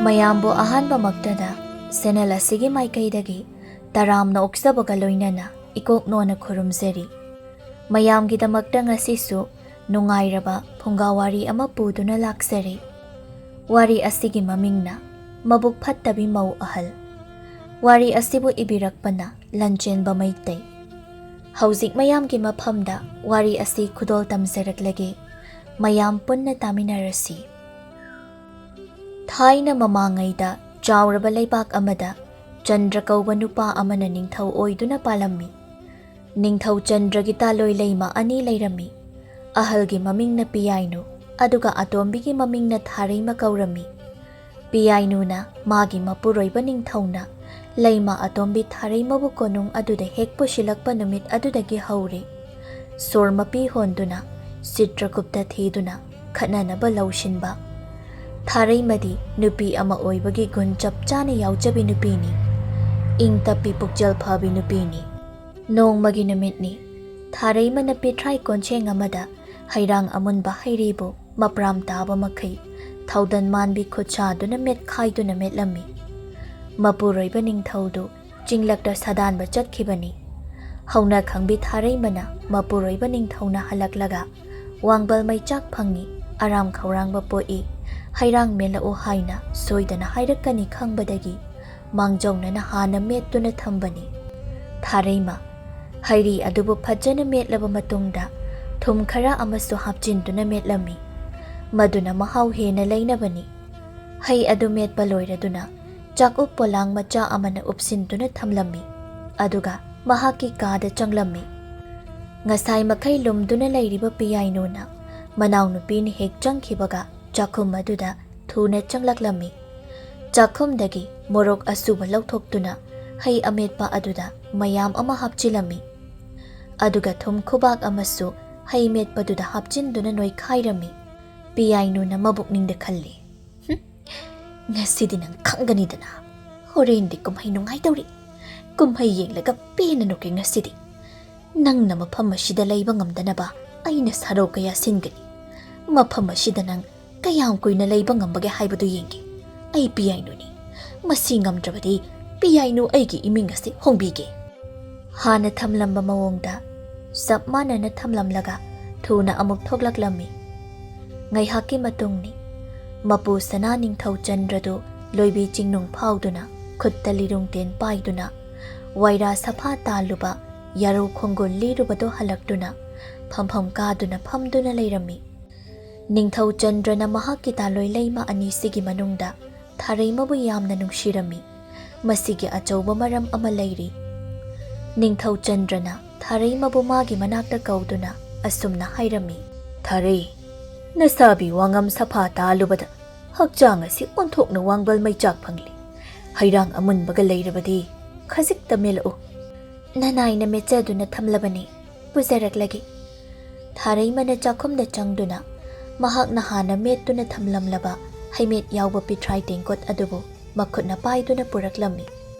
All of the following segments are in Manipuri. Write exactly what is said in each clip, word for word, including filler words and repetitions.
ꯃꯌꯥꯝꯕꯨ ꯑꯍꯥꯟꯕꯃꯛꯇꯗ ꯁꯦꯅꯦꯜ ꯑꯁꯤꯒꯤ ꯃꯥꯏꯀꯩꯗꯒꯤ ꯇꯔꯥꯝꯅ ꯑꯣꯛꯆꯕꯒ ꯂꯣꯏꯅꯅ ꯏꯀꯣꯛ ꯅꯣꯟꯅ ꯈꯨꯔꯨꯝꯖꯔꯤ꯫ ꯃꯌꯥꯝꯒꯤꯗꯃꯛꯇ ꯉꯁꯤꯁꯨ ꯅꯨꯡꯉꯥꯏꯔꯕ ꯐꯨꯡꯒꯥ ꯋꯥꯔꯤ ꯑꯃ ꯄꯨꯗꯨꯅ ꯂꯥꯛꯆꯔꯤ꯫ ꯋꯥꯔꯤ ꯑꯁꯤꯒꯤ ꯃꯃꯤꯡꯅ ꯃꯕꯨꯛ ꯐꯠꯇꯕꯤ ꯃꯧ ꯑꯍꯜ꯫ ꯋꯥꯔꯤ ꯑꯁꯤꯕꯨ ꯏꯕꯤꯔꯛꯄꯅ ꯂꯟꯆꯦꯟꯕ ꯃꯩꯇꯩ꯫ ꯍꯧꯖꯤꯛ ꯃꯌꯥꯝꯒꯤ ꯃꯐꯝꯗ ꯋꯥꯔꯤ ꯑꯁꯤ ꯈꯨꯗꯣꯜ ꯇꯝꯖꯔꯛꯂꯒꯦ꯫ ꯃꯌꯥꯝ ꯄꯨꯟꯅ ꯇꯥꯃꯤꯟꯅꯔꯁꯤ꯫ ꯊꯥꯏꯅ ꯃꯃꯥꯡꯉꯩꯗ ꯆꯥꯎꯔꯕ ꯂꯩꯕꯥꯛ ꯑꯃꯗ ꯆꯟꯗ꯭ꯔ ꯀꯧꯕ ꯅꯨꯄꯥ ꯑꯃꯅ ꯅꯤꯡꯊꯧ ꯑꯣꯏꯗꯨꯅ ꯄꯥꯜꯂꯝꯃꯤ꯫ ꯅꯤꯡꯊꯧ ꯆꯟꯗ꯭ꯔꯒꯤ ꯇꯥꯂꯣꯏ ꯂꯩꯃ ꯑꯅꯤ ꯂꯩꯔꯝꯃꯤ꯫ ꯑꯍꯜꯒꯤ ꯃꯃꯤꯡꯅ ꯄꯤꯌꯥꯏꯅꯨ, ꯑꯗꯨꯒ ꯑꯇꯣꯝꯕꯤꯒꯤ ꯃꯃꯤꯡꯅ ꯊꯥꯔꯩꯃ ꯀꯧꯔꯝꯃꯤ꯫ ꯄꯤꯌꯥꯏꯅꯨꯅ ꯃꯥꯒꯤ ꯃꯄꯨꯔꯣꯏꯕ ꯅꯤꯡꯊꯧꯅ ꯂꯩꯃ ꯑꯇꯣꯝꯕꯤ ꯊꯥꯔꯩꯃꯕꯨ ꯀꯣꯅꯨꯡ ꯑꯗꯨꯗ ꯍꯦꯛ ꯄꯨꯁꯤꯜꯂꯛꯄ ꯅꯨꯃꯤꯠ ꯑꯗꯨꯗꯒꯤ ꯍꯧꯔꯦ ꯁꯣꯔ ꯃꯄꯤ ꯍꯣꯟꯗꯨꯅ, ꯆꯤꯇ꯭ꯔꯒꯨꯞꯇ ꯊꯤꯗꯨꯅ ꯈꯠꯅꯅꯕ ꯂꯧꯁꯤꯟꯕ꯫ ꯊꯥꯔꯩꯃꯗꯤ ꯅꯨꯄꯤ ꯑꯃ ꯑꯣꯏꯕꯒꯤ ꯒꯨꯟ ꯆꯞ ꯆꯥꯅ ꯌꯥꯎꯖꯕꯤ ꯅꯨꯄꯤꯅꯤ꯫ ꯏꯪ ꯇꯞꯄꯤ ꯄꯨꯛꯆꯦꯜ ꯐꯕꯤ ꯅꯨꯄꯤꯅꯤ꯫ ꯅꯣꯡꯃꯒꯤ ꯅꯨꯃꯤꯠꯅꯤ꯫ ꯊꯥꯔꯩꯃꯅ ꯄꯤꯊ꯭ꯔꯥꯏ ꯀꯣꯟꯁꯦꯡ ꯑꯃꯗ ꯍꯩꯔꯥꯡ ꯑꯃꯨꯟꯕ ꯍꯩꯔꯤꯕꯨ ꯃꯄ꯭ꯔꯥꯝ ꯇꯥꯕ ꯃꯈꯩ ꯊꯧꯗꯟ ꯃꯥꯟꯕꯤ ꯈꯨꯠꯁꯥꯗꯨꯅ ꯃꯦꯠꯈꯥꯏꯗꯨꯅ ꯃꯦꯠꯂꯝꯃꯤ꯫ ꯃꯄꯨꯔꯣꯏꯕ ꯅꯤꯡꯊꯧꯗꯨ ꯆꯤꯡꯂꯛꯇ ꯁꯥꯗꯥꯟꯕ ꯆꯠꯈꯤꯕꯅꯤ꯫ ꯍꯧꯅ ꯈꯪꯕꯤ ꯊꯥꯔꯩꯃꯅ ꯃꯄꯨꯔꯣꯏꯕ ꯅꯤꯡꯊꯧꯅ ꯍꯜꯂꯛꯂꯒ ꯋꯥꯡꯕꯜ ꯃꯩꯆꯥꯛ ꯐꯪꯏ, ꯑꯔꯥꯝ ꯈꯧꯔꯥꯡꯕ ꯄꯣꯛꯏ, ꯍꯩꯔꯥꯡ ꯃꯦꯠꯂꯛꯎ ꯍꯥꯏꯅ ꯁꯣꯏꯗꯅ ꯍꯥꯏꯔꯛꯀꯅꯤ ꯈꯪꯕꯗꯒꯤ ꯃꯥꯡꯖꯧꯅꯅ ꯍꯥꯟꯅ ꯃꯦꯠꯇꯨꯅ ꯊꯝꯕꯅꯤ꯫ ꯊꯥꯔꯩꯃ ꯍꯩꯔꯤ ꯑꯗꯨꯕꯨ ꯐꯖꯅ ꯃꯦꯠꯂꯕ ꯃꯇꯨꯡꯗ ꯊꯨꯝ ꯈꯔ ꯑꯃꯁꯨ ꯍꯥꯞꯆꯤꯟꯗꯨꯅ ꯃꯦꯠꯂꯝꯃꯤ꯫ ꯃꯗꯨꯅ ꯃꯍꯥꯎ ꯍꯦꯟꯅ ꯂꯩꯅꯕꯅꯤ꯫ ꯍꯩ ꯑꯗꯨ ꯃꯦꯠꯄ ꯂꯣꯏꯔꯗꯨꯅ ꯆꯥꯛꯎꯞ ꯄꯣꯂꯥꯡ ꯃꯆꯥ ꯑꯃꯅ ꯎꯞꯁꯤꯟꯗꯨꯅ ꯊꯝꯂꯝꯃꯤ꯫ ꯑꯗꯨꯒ ꯃꯍꯥꯛꯀꯤ ꯀꯥꯗ ꯆꯪꯂꯝꯃꯤ꯫ ꯉꯁꯥꯏ ꯃꯈꯩ ꯂꯨꯝꯗꯨꯅ ꯂꯩꯔꯤꯕ ꯄꯤꯌꯥꯏꯅꯨꯅ ꯃꯅꯥꯎꯅꯨꯄꯤꯅ ꯍꯦꯛ ꯆꯪꯈꯤꯕꯒ ꯆꯥꯛꯈꯨꯝ ꯑꯗꯨꯗ ꯊꯨꯅ ꯆꯪꯂꯛꯂꯝꯃꯤ꯫ ꯆꯥꯛꯈꯨꯝꯗꯒꯤ ꯃꯣꯔꯣꯛ ꯑꯁꯨꯕ ꯂꯧꯊꯣꯛꯇꯨꯅ ꯍꯩ ꯑꯃꯦꯠꯄ ꯑꯗꯨꯗ ꯃꯌꯥꯝ ꯑꯃ ꯍꯥꯞꯆꯤꯜꯂꯝꯃꯤ꯫ ꯑꯗꯨꯒ ꯊꯨꯝ ꯈꯨꯕꯥꯛ ꯑꯃꯁꯨ ꯍꯩ ꯃꯦꯠꯄꯗꯨꯗ ꯍꯥꯞꯆꯤꯟꯗꯨꯅ ꯅꯣꯏꯈꯥꯏꯔꯝꯃꯤ꯫ ꯄꯤꯌꯥꯏꯅꯨꯅ ꯃꯕꯨꯛꯅꯤꯡꯗ ꯈꯜꯂꯤ, "ꯍꯨꯝ, ꯉꯁꯤꯗꯤ ꯅꯪ ꯈꯪꯒꯅꯤꯗꯅ꯫ ꯍꯣꯔꯦꯟꯗꯤ ꯀꯨꯝꯍꯩ ꯅꯨꯡꯉꯥꯏꯗꯧꯔꯤ꯫ ꯀꯨꯝꯍꯩ ꯌꯦꯡꯂꯒ ꯄꯦꯟꯅ ꯅꯣꯛꯀꯦ ꯉꯁꯤꯗꯤ꯫ ꯅꯪꯅ ꯃꯐꯝ ꯑꯁꯤꯗ ꯂꯩꯕ ꯉꯝꯗꯅꯕ ꯑꯩꯅ ꯁꯔꯧ ꯀꯌꯥ ꯁꯤꯟꯒꯅꯤ꯫ ꯃꯐꯝ ꯑꯁꯤꯗ ꯅꯪ ꯀꯌꯥꯝ ꯀꯨꯏꯅ ꯂꯩꯕ ꯉꯝꯕꯒꯦ ꯍꯥꯏꯕꯗꯨ ꯌꯦꯡꯒꯦ꯫ ꯑꯩ ꯄꯤꯌꯥꯏꯅꯨꯅꯤ꯫ ꯃꯁꯤ ꯉꯝꯗ꯭ꯔꯕꯗꯤ ꯄꯤꯌꯥꯏꯅꯨ ꯑꯩꯒꯤ ꯏꯃꯤꯡ ꯑꯁꯤ ꯍꯣꯡꯕꯤꯒꯦ꯫ ꯍꯥꯟꯅ ꯊꯝꯂꯝꯕ ꯃꯑꯣꯡꯗ ꯆꯞ ꯃꯥꯟꯅꯅ ꯊꯝꯂꯝꯂꯒ ꯊꯨꯅ ꯑꯃꯨꯛ ꯊꯣꯛꯂꯛꯂꯝꯃꯤ꯫ ꯉꯥꯏꯍꯥꯛꯀꯤ ꯃꯇꯨꯡꯅꯤ꯫ ꯃꯄꯨ ꯁꯅꯥ ꯅꯤꯡꯊꯧ ꯆꯟꯗ꯭ꯔꯗꯨ ꯂꯣꯏꯕꯤ ꯆꯤꯡꯅꯨꯡ ꯐꯥꯎꯗꯨꯅ, ꯈꯨꯠꯇ ꯂꯤꯔꯨꯡ ꯇꯦꯟ ꯄꯥꯏꯗꯨꯅ, ꯋꯥꯏꯔꯥ ꯁꯐꯥ ꯇꯥꯜꯂꯨꯕ ꯌꯥꯔꯧ ꯈꯣꯡꯒꯨꯜ ꯂꯤꯔꯨꯕꯗꯨ ꯍꯜꯂꯛꯇꯨꯅ ꯐꯝꯐꯝ ꯀꯥꯗꯨꯅ ꯐꯝꯗꯨꯅ ꯂꯩꯔꯝꯃꯤ꯫ ꯅꯤꯡꯊꯧ ꯆꯟꯗ꯭ꯔꯅ ꯃꯍꯥꯛꯀꯤ ꯇꯥꯂꯣꯏ ꯂꯩꯃ ꯑꯅꯤꯁꯤꯒꯤ ꯃꯅꯨꯡꯗ ꯊꯥꯔꯩꯃꯕꯨ ꯌꯥꯝꯅ ꯅꯨꯡꯁꯤꯔꯝꯃꯤ꯫ ꯃꯁꯤꯒꯤ ꯑꯆꯧꯕ ꯃꯔꯝ ꯑꯃ ꯂꯩꯔꯤ꯫ ꯅꯤꯡꯊꯧ ꯆꯟꯗ꯭ꯔꯅ ꯊꯥꯔꯩꯃꯕꯨ ꯃꯥꯒꯤ ꯃꯅꯥꯛꯇ ꯀꯧꯗꯨꯅ ꯑꯁꯨꯝꯅ ꯍꯥꯏꯔꯝꯃꯤ, "ꯊꯥꯔꯩ, ꯅꯁꯥꯕꯤ ꯋꯥꯉꯝ ꯁꯐꯥ ꯇꯥꯜꯂꯨꯕꯗ ꯍꯛꯆꯥꯡ ꯑꯁꯤ ꯑꯣꯟꯊꯣꯛꯅ ꯋꯥꯡꯕꯜ ꯃꯩꯆꯥꯛ ꯐꯪꯂꯤ꯫ ꯍꯩꯔꯥꯡ ꯑꯃꯨꯟꯕꯒ ꯂꯩꯔꯕꯗꯤ ꯈꯖꯤꯛꯇ ꯃꯦꯜꯂꯛꯎ꯫ ꯅꯅꯥꯏꯅ ꯃꯦꯠꯆꯗꯨꯅ ꯊꯝꯂꯕꯅꯤ, ꯄꯨꯖꯔꯛꯂꯒꯦ꯫" ꯊꯥꯔꯩꯃꯅ ꯆꯥꯛꯈꯨꯝꯗ ꯆꯪꯗꯨꯅ ꯃꯍꯥꯛꯅ ꯍꯥꯟꯅ ꯃꯦꯠꯇꯨꯅ ꯊꯝꯂꯝꯂꯕ ꯍꯩꯃꯦꯠ ꯌꯥꯎꯕ ꯄꯤꯊ꯭ꯔꯥꯏ ꯇꯦꯡꯀꯣꯠ ꯑꯗꯨꯕꯨ ꯃꯈꯨꯠꯅ ꯄꯥꯏꯗꯨꯅ ꯄꯨꯔꯛꯂꯝꯃꯤ꯫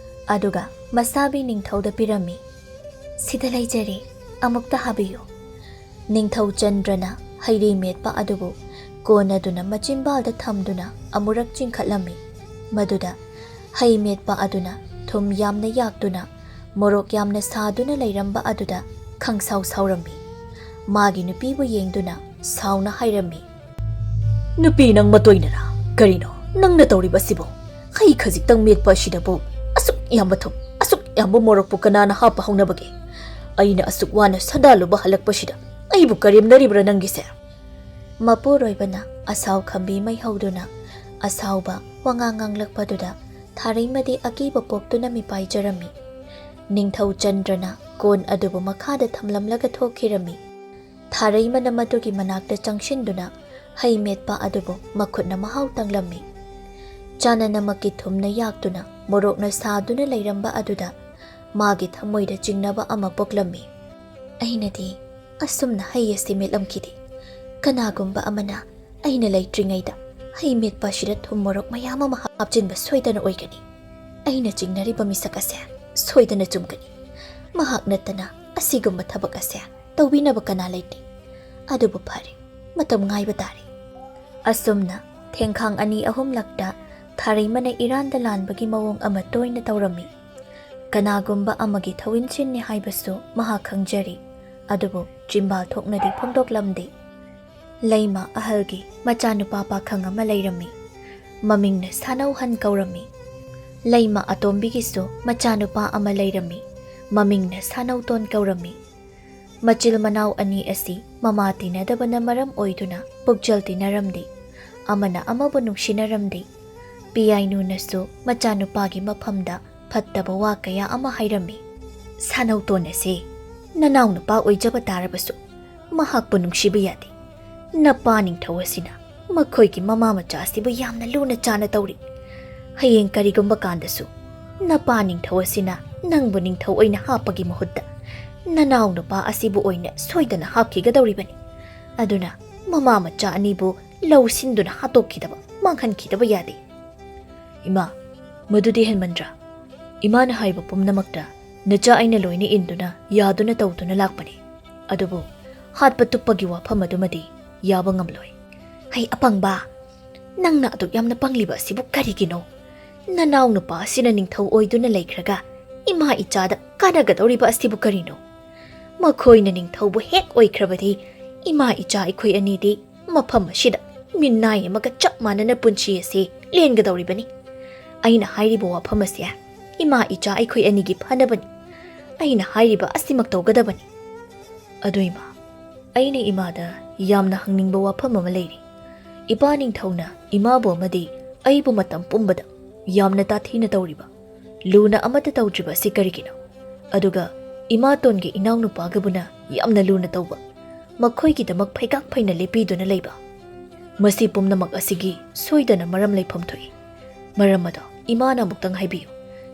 ꯑꯗꯨꯒ ꯃꯁꯥꯕꯤ ꯅꯤꯡꯊꯧꯗ ꯄꯤꯔꯝꯃꯤ꯫ "ꯁꯤꯗ ꯂꯩꯖꯔꯦ, ꯑꯃꯨꯛꯇ ꯍꯥꯕꯤꯌꯨ꯫" ꯅꯤꯡꯊꯧ ꯆꯟꯗ꯭ꯔꯅ ꯍꯩꯔꯤ ꯃꯦꯠꯄ ꯑꯗꯨꯕꯨ ꯀꯣꯟꯅꯗꯨꯅ ꯃꯆꯤꯟꯕꯥꯜꯗ ꯊꯝꯗꯨꯅ ꯑꯃꯨꯔꯛ ꯆꯤꯡꯈꯠꯂꯝꯃꯤ꯫ ꯃꯗꯨꯗ ꯍꯩ ꯃꯦꯠꯄ ꯑꯗꯨꯅ ꯊꯨꯝ ꯌꯥꯝꯅ ꯌꯥꯛꯇꯨꯅ ꯃꯣꯔꯣꯛ ꯌꯥꯝꯅ ꯁꯥꯗꯨꯅ ꯂꯩꯔꯝꯕ ꯑꯗꯨꯗ ꯈꯪꯁꯥꯎ ꯁꯥꯎꯔꯝꯃꯤ꯫ ꯃꯥꯒꯤ ꯅꯨꯄꯤꯕꯨ ꯌꯦꯡꯗꯨꯅ ꯁꯥꯎꯅ ꯍꯥꯏꯔꯝꯃꯤ, "ꯅꯨꯄꯤ, ꯅꯪ ꯃꯇꯣꯏꯅꯔꯥ? ꯀꯔꯤꯅꯣ ꯅꯪꯅ ꯇꯧꯔꯤꯕ ꯑꯁꯤꯕꯨ? ꯍꯩ ꯈꯖꯤꯛꯇꯪ ꯃꯦꯠꯄ ꯑꯁꯤꯗꯕꯨ ꯑꯁꯨꯛ ꯌꯥꯝꯕ ꯊꯨꯝ, ꯑꯁꯨꯛ ꯌꯥꯝꯕ ꯃꯣꯔꯣꯛꯄꯨ ꯀꯅꯥꯅ ꯍꯥꯞꯄ ꯍꯧꯅꯕꯒꯦ? ꯑꯩꯅ ꯑꯁꯨꯛ ꯋꯥꯅ ꯁꯗꯥꯂꯨꯕ ꯍꯜꯂꯛꯄꯁꯤꯗ ꯑꯩꯕꯨ ꯀꯔꯦꯝꯅꯔꯤꯕ꯭ꯔꯥ ꯅꯪꯒꯤꯁꯦ?" ꯃꯄꯨꯔꯣꯏꯕꯅ ꯑꯁꯥꯎ ꯈꯝꯕꯤ ꯃꯩ ꯍꯧꯗꯨꯅ ꯑꯁꯥꯎꯕ ꯋꯥꯉꯥꯡ ꯉꯥꯡꯂꯛꯄꯗꯨꯗ ꯊꯥꯔꯩꯃꯗꯤ ꯑꯀꯤꯕ ꯄꯣꯛꯇꯨꯅ ꯃꯤꯄꯥꯏꯖꯔꯝꯃꯤ꯫ ꯅꯤꯡꯊꯧ ꯆꯟꯗ꯭ꯔꯅ ꯀꯣꯟ ꯑꯗꯨꯕꯨ ꯃꯈꯥꯗ ꯊꯝꯂꯝꯂꯒ ꯊꯣꯛꯈꯤꯔꯝꯃꯤ꯫ ꯊꯥꯔꯩꯃꯅ ꯃꯗꯨꯒꯤ ꯃꯅꯥꯛꯇ ꯆꯪꯁꯤꯟꯗꯨꯅ ꯍꯩ ꯃꯦꯠꯄ ꯑꯗꯨꯕꯨ ꯃꯈꯨꯠꯅ ꯃꯍꯥꯎ ꯇꯪꯂꯝꯃꯤ꯫ ꯆꯥꯅꯅꯃꯛꯀꯤ ꯊꯨꯝꯅ ꯌꯥꯛꯇꯨꯅ ꯃꯣꯔꯣꯛꯅ ꯁꯥꯗꯨꯅ ꯂꯩꯔꯝꯕ ꯑꯗꯨꯗ ꯃꯥꯒꯤ ꯊꯃꯣꯏꯗ ꯆꯤꯡꯅꯕ ꯑꯃ ꯄꯣꯛꯂꯝꯃꯤ꯫ "ꯑꯩꯅꯗꯤ ꯑꯁꯨꯝꯅ ꯍꯩ ꯑꯁꯤ ꯃꯦꯠꯂꯝꯈꯤꯗꯦ꯫ ꯀꯅꯥꯒꯨꯝꯕ ꯑꯃꯅ ꯑꯩꯅ ꯂꯩꯇ꯭ꯔꯤꯉꯩꯗ ꯍꯩ ꯃꯦꯠꯄ ꯑꯁꯤꯗ ꯊꯨꯝ ꯃꯣꯔꯣꯛ ꯃꯌꯥꯝ ꯑꯃ ꯍꯥꯞꯆꯤꯟꯕ ꯁꯣꯏꯗꯅ ꯑꯣꯏꯒꯅꯤ꯫ ꯑꯩꯅ ꯆꯤꯡꯅꯔꯤꯕ ꯃꯤꯁꯛ ꯑꯁꯦ ꯁꯣꯏꯗꯅ ꯆꯨꯝꯒꯅꯤ꯫ ꯃꯍꯥꯛ ꯅꯠꯇꯅ ꯑꯁꯤꯒꯨꯝꯕ ꯊꯕꯛ ꯑꯁꯦ ꯇꯧꯕꯤꯅꯕ ꯀꯅꯥ ꯂꯩꯇꯦ꯫ ꯑꯗꯨꯕꯨ ꯐꯔꯦ, ꯃꯇꯝ ꯉꯥꯏꯕ ꯇꯥꯔꯦ꯫" ꯑꯁꯨꯝꯅ ꯊꯦꯡꯈꯥꯡ ꯑꯅꯤ ꯑꯍꯨꯝꯂꯛꯇ ꯊꯥꯔꯩꯃꯅ ꯏꯔꯥꯟꯗ ꯂꯥꯟꯕꯒꯤ ꯃꯑꯣꯡ ꯑꯃ ꯇꯣꯏꯅ ꯇꯧꯔꯝꯃꯤ꯫ ꯀꯅꯥꯒꯨꯝꯕ ꯑꯃꯒꯤ ꯊꯧꯏꯟꯁꯤꯟꯅꯤ ꯍꯥꯏꯕꯁꯨ ꯃꯍꯥꯛ ꯈꯪꯖꯔꯤ, ꯑꯗꯨꯕꯨ ꯆꯤꯝꯕꯥꯜ ꯊꯣꯛꯅꯗꯤ ꯐꯣꯡꯗꯣꯛꯂꯝꯗꯦ꯫ ꯂꯩꯃ ꯑꯍꯜꯒꯤ ꯃꯆꯥꯅꯨꯄꯥ ꯄꯥꯈꯪ ꯑꯃ ꯂꯩꯔꯝꯃꯤ꯫ ꯃꯃꯤꯡꯅ ꯁꯥꯅꯧꯍꯟ ꯀꯧꯔꯝꯃꯤ꯫ ꯂꯩꯃ ꯑꯇꯣꯝꯕꯤꯒꯤꯁꯨ ꯃꯆꯥꯅꯨꯄꯥ ꯑꯃ ꯂꯩꯔꯝꯃꯤ꯫ ꯃꯃꯤꯡꯅ ꯁꯥꯅꯧꯇꯣꯟ ꯀꯧꯔꯝꯃꯤ꯫ ꯃꯆꯤꯜ ꯃꯅꯥꯎ ꯑꯅꯤ ꯑꯁꯤ ꯃꯃꯥ ꯇꯤꯟꯅꯗꯕꯅ ꯃꯔꯝ ꯑꯣꯏꯗꯨꯅ ꯄꯨꯛꯆꯦꯜ ꯇꯤꯟꯅꯔꯝꯗꯦ꯫ ꯑꯃꯅ ꯑꯃꯕꯨ ꯅꯨꯡꯁꯤꯅꯔꯝꯗꯦ꯫ ꯄꯤꯌꯥꯏꯅꯨꯅꯁꯨ ꯃꯆꯥꯅꯨꯄꯥꯒꯤ ꯃꯐꯝꯗ ꯐꯠꯇꯕ ꯋꯥ ꯀꯌꯥ ꯑꯃ ꯍꯥꯏꯔꯝꯃꯤ꯫ "ꯁꯥꯅꯧꯇꯣꯟ ꯑꯁꯤ ꯅꯅꯥꯎꯅꯨꯄꯥ ꯑꯣꯏꯖꯕ ꯇꯥꯔꯕꯁꯨ ꯃꯍꯥꯛꯄꯨ ꯅꯨꯡꯁꯤꯕ ꯌꯥꯗꯦ꯫ ꯅꯄꯥ ꯅꯤꯡꯊꯧ ꯑꯁꯤꯅ ꯃꯈꯣꯏꯒꯤ ꯃꯃꯥ ꯃꯆꯥ ꯑꯁꯤꯕꯨ ꯌꯥꯝꯅ ꯂꯨꯅ ꯆꯥꯅ ꯇꯧꯔꯤ꯫ ꯍꯌꯦꯡ ꯀꯔꯤꯒꯨꯝꯕ ꯀꯥꯟꯗꯁꯨ ꯅꯄꯥ ꯅꯤꯡꯊꯧ ꯑꯁꯤꯅ ꯅꯪꯕꯨ ꯅꯤꯡꯊꯧ ꯑꯣꯏꯅ ꯍꯥꯞꯄꯒꯤ ꯃꯍꯨꯠꯇ ꯅꯅꯥꯎꯅꯨꯄꯥ ꯑꯁꯤꯕꯨ ꯑꯣꯏꯅ ꯁꯣꯏꯗꯅ ꯍꯥꯞꯈꯤꯒꯗꯧꯔꯤꯕꯅꯤ꯫ ꯑꯗꯨꯅ ꯃꯃꯥ ꯃꯆꯥ ꯑꯅꯤꯕꯨ ꯂꯧꯁꯤꯟꯗꯨꯅ ꯍꯥꯠꯇꯣꯛꯈꯤꯗꯕ, ꯃꯥꯡꯍꯟꯈꯤꯗꯕ ꯌꯥꯗꯦ꯫ ꯏꯃꯥ, ꯃꯗꯨꯗꯤ ꯍꯦꯟꯃꯟꯗ꯭ꯔꯥ? ꯏꯃꯥꯅ ꯍꯥꯏꯕ ꯄꯨꯝꯅꯃꯛꯇ ꯅꯆꯥ ꯑꯩꯅ ꯂꯣꯏꯅ ꯏꯟꯗꯨꯅ, ꯌꯥꯗꯨꯅ, ꯇꯧꯗꯨꯅ ꯂꯥꯛꯄꯅꯤ꯫ ꯑꯗꯨꯕꯨ ꯍꯥꯠꯄ ꯇꯨꯞꯄꯒꯤ ꯋꯥꯐꯝ ꯑꯗꯨꯃꯗꯤ ꯌꯥꯕ ꯉꯝꯂꯣꯏ꯫" "ꯍꯩ ꯑꯄꯪꯕ, ꯅꯪꯅ ꯑꯗꯨꯛ ꯌꯥꯝꯅ ꯄꯪꯂꯤꯕ ꯑꯁꯤꯕꯨ ꯀꯔꯤꯒꯤꯅꯣ? ꯅꯅꯥꯎ ꯅꯨꯄꯥ ꯑꯁꯤꯅ ꯅꯤꯡꯊꯧ ꯑꯣꯏꯗꯨꯅ ꯂꯩꯈ꯭ꯔꯒ ꯏꯃꯥ ꯏꯆꯥꯗ ꯀꯥꯟꯅꯒꯗꯧꯔꯤꯕ ꯑꯁꯤꯕꯨ ꯀꯔꯤꯅꯣ? ꯃꯈꯣꯏꯅ ꯅꯤꯡꯊꯧꯕꯨ ꯍꯦꯛ ꯑꯣꯏꯈ꯭ꯔꯕꯗꯤ ꯏꯃꯥ ꯏꯆꯥ ꯑꯩꯈꯣꯏ ꯑꯅꯤꯗꯤ ꯃꯐꯝ ꯑꯁꯤꯗ ꯃꯤꯅꯥꯏ ꯑꯃꯒ ꯆꯞ ꯃꯥꯟꯅꯅ ꯄꯨꯟꯁꯤ ꯑꯁꯤ ꯂꯦꯟꯒꯗꯧꯔꯤꯕꯅꯤ꯫ ꯑꯩꯅ ꯍꯥꯏꯔꯤꯕ ꯋꯥꯐꯝ ꯑꯁꯤ ꯏꯃꯥ ꯏꯆꯥ ꯑꯩꯈꯣꯏ ꯑꯅꯤꯒꯤ ꯐꯅꯕꯅꯤ꯫ ꯑꯩꯅ ꯍꯥꯏꯔꯤꯕ ꯑꯁꯤꯃꯛ ꯇꯧꯒꯗꯕꯅꯤ꯫" "ꯑꯗꯨ ꯏꯃꯥ, ꯑꯩꯅ ꯏꯃꯥꯗ ꯌꯥꯝꯅ ꯍꯪꯅꯤꯡꯕ ꯋꯥꯐꯝ ꯑꯃ ꯂꯩꯔꯤ꯫ ꯏꯄꯥ ꯅꯤꯡꯊꯧꯅ ꯏꯃꯥꯕꯨ ꯑꯃꯗꯤ ꯑꯩꯕꯨ ꯃꯇꯝ ꯄꯨꯝꯕꯗ ꯌꯥꯝꯅ ꯇꯥꯊꯤꯅ ꯇꯧꯔꯤꯕ, ꯂꯨꯅ ꯑꯃꯠꯇ ꯇꯧꯗ꯭ꯔꯤꯕ ꯑꯁꯤ ꯀꯔꯤꯒꯤꯅꯣ? ꯑꯗꯨꯒ ꯏꯃꯥꯇꯣꯟꯒꯤ ꯏꯅꯥꯎꯅꯨꯄꯥꯒꯕꯨꯅ ꯌꯥꯝꯅ ꯂꯨꯅ ꯇꯧꯕ, ꯃꯈꯣꯏꯒꯤꯗꯃꯛ ꯐꯩꯒꯥꯛ ꯐꯩꯅ ꯂꯦꯞꯄꯤꯗꯨꯅ ꯂꯩꯕ, ꯃꯁꯤ ꯄꯨꯝꯅꯃꯛ ꯑꯁꯤꯒꯤ ꯁꯣꯏꯗꯅ ꯃꯔꯝ ꯂꯩꯐꯝ ꯊꯣꯛꯏ꯫ ꯃꯔꯝ ꯑꯗꯣ ꯏꯃꯥꯅ ꯑꯃꯨꯛꯇꯪ ꯍꯥꯏꯕꯤꯌꯨ,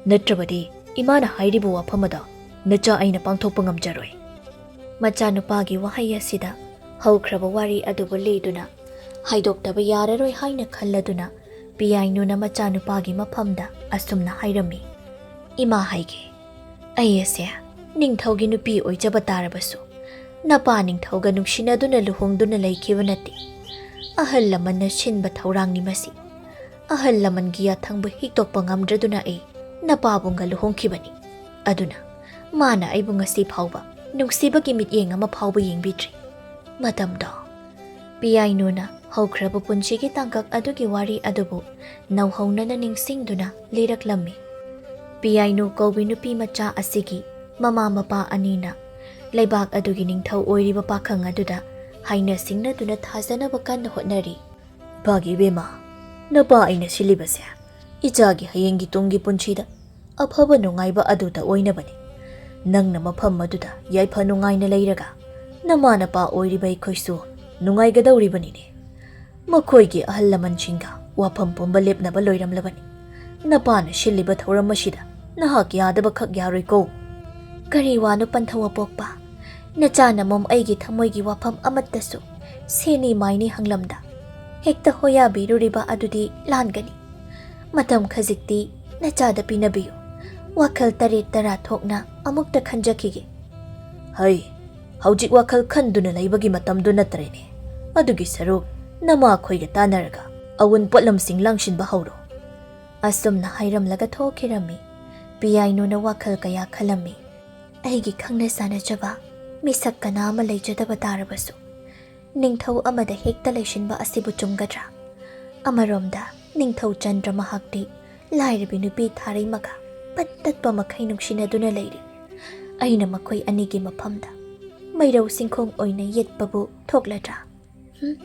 ꯅꯠꯇ꯭ꯔꯕꯗꯤ ꯏꯃꯥꯅ ꯍꯥꯏꯔꯤꯕ ꯋꯥꯐꯝ ꯑꯗꯣ ꯅꯆꯥ ꯑꯩꯅ ꯄꯥꯡꯊꯣꯛꯄ ꯉꯝꯖꯔꯣꯏ꯫" ꯃꯆꯥꯅꯨꯄꯥꯒꯤ ꯋꯥꯍꯩ ꯑꯁꯤꯗ ꯍꯧꯈ꯭ꯔꯕ ꯋꯥꯔꯤ ꯑꯗꯨꯕꯨ ꯂꯤꯗꯨꯅ ꯍꯥꯏꯗꯣꯛꯇꯕ ꯌꯥꯔꯔꯣꯏ ꯍꯥꯏꯅ ꯈꯜꯂꯗꯨꯅ ꯄꯤꯌꯥꯏꯅꯨꯅ ꯃꯆꯥꯅꯨꯄꯥꯒꯤ ꯃꯐꯝꯗ ꯑꯁꯨꯝꯅ ꯍꯥꯏꯔꯝꯃꯤ, "ꯏꯃꯥ ꯍꯥꯏꯒꯦ, ꯑꯩ ꯑꯁꯦ ꯅꯤꯡꯊꯧꯒꯤ ꯅꯨꯄꯤ ꯑꯣꯏꯖꯕ ꯇꯥꯔꯕꯁꯨ ꯅꯄꯥ ꯅꯤꯡꯊꯧꯒ ꯅꯨꯡꯁꯤꯅꯗꯨꯅ ꯂꯨꯍꯣꯡꯗꯨꯅ ꯂꯩꯈꯤꯕ ꯅꯠꯇꯦ꯫ ꯑꯍꯜ ꯂꯃꯟꯅ ꯁꯤꯟꯕ ꯊꯧꯔꯥꯡꯅꯤ ꯃꯁꯤ꯫ ꯑꯍꯜ ꯂꯃꯟꯒꯤ ꯌꯥꯊꯪꯕꯨ ꯍꯤꯛꯇꯣꯛꯄ ꯉꯝꯗ꯭ꯔꯗꯨꯅ ꯑꯩ ꯅꯄꯥꯕꯨꯡꯒ ꯂꯨꯍꯣꯡꯈꯤꯕꯅꯤ꯫ ꯑꯗꯨꯅ ꯃꯥꯅ ꯑꯩꯕꯨ ꯉꯁꯤ ꯐꯥꯎꯕ ꯅꯨꯡꯁꯤꯕꯒꯤ ꯃꯤꯠꯌꯦꯡ ꯑꯃ ꯐꯥꯎꯕ ꯌꯦꯡꯕꯤꯗ꯭ꯔꯤ꯫ ꯃꯇꯝꯗꯣ꯫ ꯄꯤꯌꯥꯏꯅꯨꯅ ꯍꯧꯈ꯭ꯔꯕ ꯄꯨꯟꯁꯤꯒꯤ ꯇꯥꯡꯀꯛ ꯑꯗꯨꯒꯤ ꯋꯥꯔꯤ ꯑꯗꯨꯕꯨ ꯅꯧꯍꯧꯅꯅ ꯅꯤꯡꯁꯤꯡꯗꯨꯅ ꯂꯤꯔꯛꯂꯝꯃꯤ꯫ ꯄꯤꯌꯥꯏꯅꯨ ꯀꯧꯕꯤ ꯅꯨꯄꯤ ꯃꯆꯥ ꯑꯁꯤꯒꯤ ꯃꯃꯥ ꯃꯄꯥ ꯑꯅꯤꯅ ꯂꯩꯕꯥꯛ ꯑꯗꯨꯒꯤ ꯅꯤꯡꯊꯧ ꯑꯣꯏꯔꯤꯕ ꯄꯥꯈꯪ ꯑꯗꯨꯗ ꯍꯥꯏꯅ ꯁꯤꯡꯅꯗꯨꯅ ꯊꯥꯖꯅꯕ ꯀꯟꯅ ꯍꯣꯠꯅꯔꯤ꯫ ꯏꯄꯥꯒꯤ ꯏꯕꯦꯝꯃ, ꯅꯄꯥ ꯑꯩꯅ ꯁꯤꯜꯂꯤꯕꯁꯦ ꯏꯆꯥꯒꯤ ꯍꯌꯦꯡꯒꯤ ꯇꯨꯡꯒꯤ ꯄꯨꯟꯁꯤꯗ ꯑꯐꯕ ꯅꯨꯡꯉꯥꯏꯕ ꯑꯗꯨꯗ ꯑꯣꯏꯅꯕꯅꯤ꯫ ꯅꯪꯅ ꯃꯐꯝ ꯑꯗꯨꯗ ꯌꯥꯏꯐ ꯅꯨꯡꯉꯥꯏꯅ ꯂꯩꯔꯒ ꯅꯃꯥ ꯅꯄꯥ ꯑꯣꯏꯔꯤꯕ ꯑꯩꯈꯣꯏꯁꯨ ꯅꯨꯡꯉꯥꯏꯒꯗꯧꯔꯤꯕꯅꯤꯅꯦ꯫ ꯃꯈꯣꯏꯒꯤ ꯑꯍꯜ ꯂꯃꯟꯁꯤꯡꯒ ꯋꯥꯐꯝ ꯄꯨꯝꯕ ꯂꯦꯞꯅꯕ ꯂꯣꯏꯔꯝꯂꯕꯅꯤ꯫ ꯅꯄꯥꯅ ꯁꯤꯜꯂꯤꯕ ꯊꯧꯔꯝ ꯑꯁꯤꯗ ꯅꯍꯥꯛ ꯌꯥꯗꯕꯈꯛ ꯌꯥꯔꯣꯏꯀꯣ꯫ ꯀꯔꯤ ꯋꯥꯅꯣ ꯄꯟꯊꯧ ꯑꯄꯣꯛꯄ? ꯅꯆꯥꯅ ꯃꯣꯝ ꯑꯩꯒꯤ ꯊꯃꯣꯏꯒꯤ ꯋꯥꯐꯝ ꯑꯃꯠꯇꯁꯨ ꯁꯦꯅꯤ ꯃꯥꯏꯅꯤ ꯍꯪꯂꯝꯗ ꯍꯦꯛꯇ ꯍꯣꯌꯥꯕꯤꯔꯨꯔꯤꯕ ꯑꯗꯨꯗꯤ ꯂꯥꯟꯒꯅꯤ꯫ ꯃꯇꯝ ꯈꯖꯤꯛꯇꯤ ꯅꯆꯥꯗ ꯄꯤꯅꯕꯤꯌꯨ꯫ ꯋꯥꯈꯜ ꯇꯔꯦꯠ ꯇꯔꯥ ꯊꯣꯛꯅ ꯑꯃꯨꯛꯇ ꯈꯟꯖꯈꯤꯒꯦ꯫ ꯍꯩ, ꯍꯧꯖꯤꯛ ꯋꯥꯈꯜ ꯈꯟꯗꯨꯅ ꯂꯩꯕꯒꯤ ꯃꯇꯝꯗꯨ ꯅꯠꯇ꯭ꯔꯦꯅꯦ꯫ ꯑꯗꯨꯒꯤ ꯁꯔꯨꯛ ꯅꯃꯥꯈꯣꯏꯒ ꯇꯥꯟꯅꯔꯒ ꯑꯋꯨꯟ ꯄꯣꯠꯂꯝꯁꯤꯡ ꯂꯥꯡꯁꯤꯟꯕ ꯍꯧꯔꯣ꯫ ꯑꯁꯨꯝꯅ ꯍꯥꯏꯔꯝꯂꯒ ꯊꯣꯛꯈꯤꯔꯝꯃꯤ꯫ ꯄꯤꯌꯥꯏꯅꯨꯅ ꯋꯥꯈꯜ ꯀꯌꯥ ꯈꯜꯂꯝꯃꯤ꯫ ꯑꯩꯒꯤ ꯈꯪꯅ ꯆꯥꯟꯅꯖꯕ ꯃꯤꯁꯛ ꯀꯅꯥ ꯑꯃ ꯂꯩꯖꯗꯕ ꯇꯥꯔꯕꯁꯨ, ꯅꯤꯡꯊꯧ ꯑꯃꯗ ꯍꯦꯛꯇ ꯂꯩꯁꯤꯟꯕ ꯑꯁꯤꯕꯨ ꯆꯨꯝꯒꯗ꯭ꯔꯥ? ꯑꯃꯔꯣꯝꯗ ꯅꯤꯡꯊꯧ ꯆꯟꯗ꯭ꯔ ꯃꯍꯥꯛꯇꯤ ꯂꯥꯏꯔꯕꯤ ꯅꯨꯄꯤ ꯊꯥꯔꯩꯃꯒ ꯄꯠ ꯇꯠꯄ ꯃꯈꯩ ꯅꯨꯡꯁꯤꯅꯗꯨꯅ ꯂꯩꯔꯤ꯫ ꯑꯩꯅ ꯃꯈꯣꯏ ꯑꯅꯤꯒꯤ ꯃꯐꯝꯗ ꯃꯩꯔꯧ ꯆꯤꯡꯈꯣꯡ ꯑꯣꯏꯅ ꯌꯦꯠꯄꯕꯨ ꯊꯣꯛꯂꯗ꯭ꯔꯥ? ꯍꯨꯝ?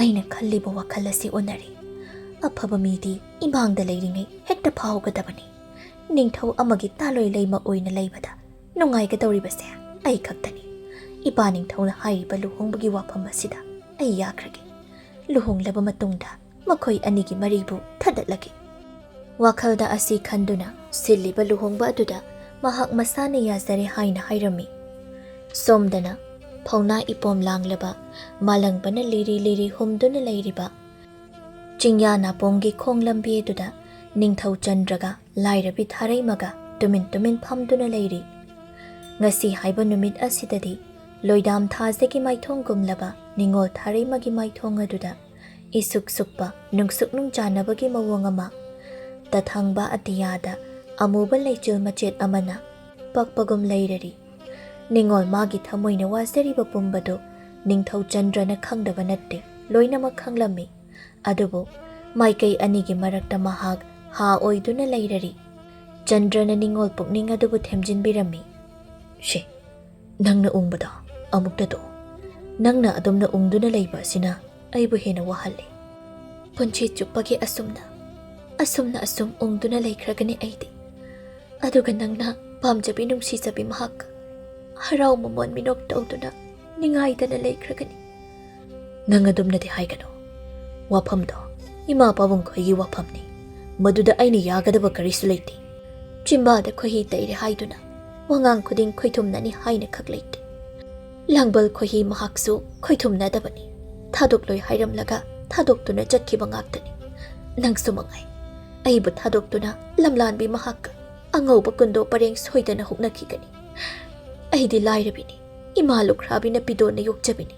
ꯑꯩꯅ ꯈꯜꯂꯤꯕ ꯋꯥꯈꯜ ꯑꯁꯤ ꯎꯅꯔꯤ꯫ ꯑꯐꯕ ꯃꯤꯗꯤ ꯏꯃꯥꯡꯗ ꯂꯩꯔꯤꯉꯩ ꯍꯦꯛꯇ ꯐꯥꯎꯒꯗꯕꯅꯤ꯫ ꯅꯤꯡꯊꯧ ꯑꯃꯒꯤ ꯇꯥꯂꯣꯏ ꯂꯩꯃ ꯑꯣꯏꯅ ꯂꯩꯕꯗ ꯅꯨꯡꯉꯥꯏꯒꯗꯧꯔꯤꯕꯁꯦ ꯑꯩ ꯈꯛꯇꯅꯤ꯫ ꯏꯄꯥ ꯅꯤꯡꯊꯧꯅ ꯍꯥꯏꯔꯤꯕ ꯂꯨꯍꯣꯡꯕꯒꯤ ꯋꯥꯐꯝ ꯑꯁꯤꯗ ꯑꯩ ꯌꯥꯈ꯭ꯔꯒꯦ꯫ ꯂꯨꯍꯣꯡꯂꯕ ꯃꯇꯨꯡꯗ ꯃꯈꯣꯏ ꯑꯅꯤꯒꯤ ꯃꯔꯤꯕꯨ ꯊꯗꯠꯂꯒꯦ꯫ ꯋꯥꯈꯜꯗ ꯑꯁꯤ ꯈꯟꯗꯨꯅ ꯁꯤꯜꯂꯤꯕ ꯂꯨꯍꯣꯡꯕ ꯑꯗꯨꯗ ꯃꯍꯥꯛ ꯃꯁꯥꯅ ꯌꯥꯖꯔꯦ ꯍꯥꯏꯅ ꯍꯥꯏꯔꯝꯃꯤ꯫ ꯁꯣꯝꯗꯅ ꯐꯧꯅꯥ ꯏꯄꯣꯝ ꯂꯥꯡꯂꯕ ꯃꯥꯂꯪꯕꯅ ꯂꯤꯔꯤ ꯂꯤꯔꯤ ꯍꯨꯝꯗꯨꯅ ꯂꯩꯔꯤꯕ ꯆꯤꯡꯌꯥ ꯅꯥꯄꯣꯡꯒꯤ ꯈꯣꯡ ꯂꯝꯕꯤ ꯑꯗꯨꯗ ꯅꯤꯡꯊꯧ ꯆꯟꯗ꯭ꯔꯒ ꯂꯥꯏꯔꯕꯤ ꯊꯥꯔꯩꯃꯒ ꯇꯨꯃꯤꯟ ꯇꯨꯃꯤꯟ ꯐꯝꯗꯨꯅ ꯂꯩꯔꯤ꯫ ꯉꯁꯤ ꯍꯥꯏꯕ ꯅꯨꯃꯤꯠ ꯑꯁꯤꯗꯗꯤ ꯂꯣꯏꯗꯥꯝ ꯊꯥꯖꯒꯤ ꯃꯥꯏꯊꯣꯡꯒꯨꯝꯂꯕ ꯅꯤꯡꯉꯣꯜ ꯊꯥꯔꯩꯃꯒꯤ ꯃꯥꯏꯊꯣꯡ ꯑꯗꯨꯗ ꯏꯁꯨꯛ ꯁꯨꯛꯄ ꯅꯨꯡꯁꯨꯛ ꯅꯨꯡꯆꯥꯟꯅꯕꯒꯤ ꯃꯑꯣꯡ ꯑꯃ꯫ ꯇꯊꯪꯕ ꯑꯇꯤꯌꯥꯗ ꯑꯃꯨꯕ ꯂꯩꯆꯤꯜ ꯃꯆꯦꯠ ꯑꯃꯅ ꯄꯛꯄꯒꯨꯝ ꯂꯩꯔꯔꯤ꯫ ꯅꯤꯡꯉꯣꯜ ꯃꯥꯒꯤ ꯊꯃꯣꯏꯅ ꯋꯥꯖꯔꯤꯕ ꯄꯨꯝꯕꯗꯨ ꯅꯤꯡꯊꯧ ꯆꯟꯗ꯭ꯔꯅ ꯈꯪꯗꯕ ꯅꯠꯇꯦ, ꯂꯣꯏꯅꯃꯛ ꯈꯪꯂꯝꯃꯤ꯫ ꯑꯗꯨꯕꯨ ꯃꯥꯏꯀꯩ ꯑꯅꯤꯒꯤ ꯃꯔꯛꯇ ꯃꯍꯥꯛ ꯍꯥ ꯑꯣꯏꯗꯨꯅ ꯂꯩꯔꯔꯤ꯫ ꯆꯟꯗ꯭ꯔꯅ ꯅꯤꯡꯉꯣꯜ ꯄꯨꯛꯅꯤꯡ ꯑꯗꯨꯕꯨ ꯊꯦꯝꯖꯤꯟꯕꯤꯔꯝꯃꯤ꯫ "ꯁꯦ, ꯅꯪꯅ ꯎꯪꯕꯗꯣ ꯑꯃꯨꯛꯇ ꯇꯣꯛ꯫ ꯅꯪꯅ ꯑꯗꯨꯝꯅ ꯎꯪꯗꯨꯅ ꯂꯩꯕ ꯑꯁꯤꯅ ꯑꯩꯕꯨ ꯍꯦꯟꯅ ꯋꯥꯍꯜꯂꯦ꯫ ꯄꯨꯟꯁꯤ ꯆꯨꯞꯄꯒꯤ ꯑꯁꯨꯝꯅ, ꯑꯁꯨꯝꯅ ꯑꯁꯨꯝ ꯎꯪꯗꯨꯅ ꯂꯩꯈ꯭ꯔꯒꯅꯤ ꯑꯩꯗꯤ꯫ ꯑꯗꯨꯒ ꯅꯪꯅ ꯄꯥꯝꯖꯕꯤ ꯅꯨꯡꯁꯤꯖꯕꯤ ꯃꯍꯥꯛꯀ ꯍꯔꯥꯎ ꯃꯃꯣꯟ ꯃꯤꯅꯣꯛ ꯇꯧꯗꯨꯅ ꯅꯤꯡꯉꯥꯏꯗꯅ ꯂꯩꯈ꯭ꯔꯒꯅꯤ꯫" "ꯅꯪ ꯑꯗꯨꯝꯅꯗꯤ ꯍꯥꯏꯒꯅꯨ꯫ ꯋꯥꯐꯝꯗꯣ ꯏꯃꯥ ꯄꯥꯕꯨꯡ ꯈꯣꯏꯒꯤ ꯋꯥꯐꯝꯅꯤ꯫ ꯃꯗꯨꯗ ꯑꯩꯅ ꯌꯥꯒꯗꯕ ꯀꯔꯤꯁꯨ ꯂꯩꯇꯦ꯫" "ꯆꯤꯝꯕꯥꯗ ꯈꯣꯏꯍꯤ ꯇꯩꯔꯦ ꯍꯥꯏꯗꯨꯅ ꯋꯥꯉꯥꯡ ꯈꯨꯗꯤꯡ ꯈꯣꯏꯊꯨꯝꯅꯅꯤ ꯍꯥꯏꯅ ꯈꯛ ꯂꯩꯇꯦ꯫ ꯂꯥꯡꯕꯜ ꯈꯣꯏꯍꯤ ꯃꯍꯥꯛꯁꯨ ꯈꯣꯏꯊꯨꯝꯅꯗꯕꯅꯤ꯫ ꯊꯥꯗꯣꯛꯂꯣꯏ ꯍꯥꯏꯔꯝꯂꯒ ꯊꯥꯗꯣꯛꯇꯨꯅ ꯆꯠꯈꯤꯕ ꯉꯥꯛꯇꯅꯤ꯫ ꯅꯪꯁꯨ ꯃꯉꯥꯏ꯫ ꯑꯩꯕꯨ ꯊꯥꯗꯣꯛꯇꯨꯅ ꯂꯝꯂꯥꯟꯕꯤ ꯃꯍꯥꯛꯀ ꯑꯉꯧꯕ ꯀꯨꯟꯗꯣ ꯄꯔꯦꯡ ꯁꯣꯏꯗꯅ ꯍꯨꯛꯅꯈꯤꯒꯅꯤ꯫ ꯑꯩꯗꯤ ꯂꯥꯏꯔꯕꯤꯅꯤ, ꯏꯃꯥ ꯂꯨꯈ꯭ꯔꯥꯕꯤꯅ ꯄꯤꯗꯣꯟꯅ ꯌꯣꯛꯆꯕꯤꯅꯤ꯫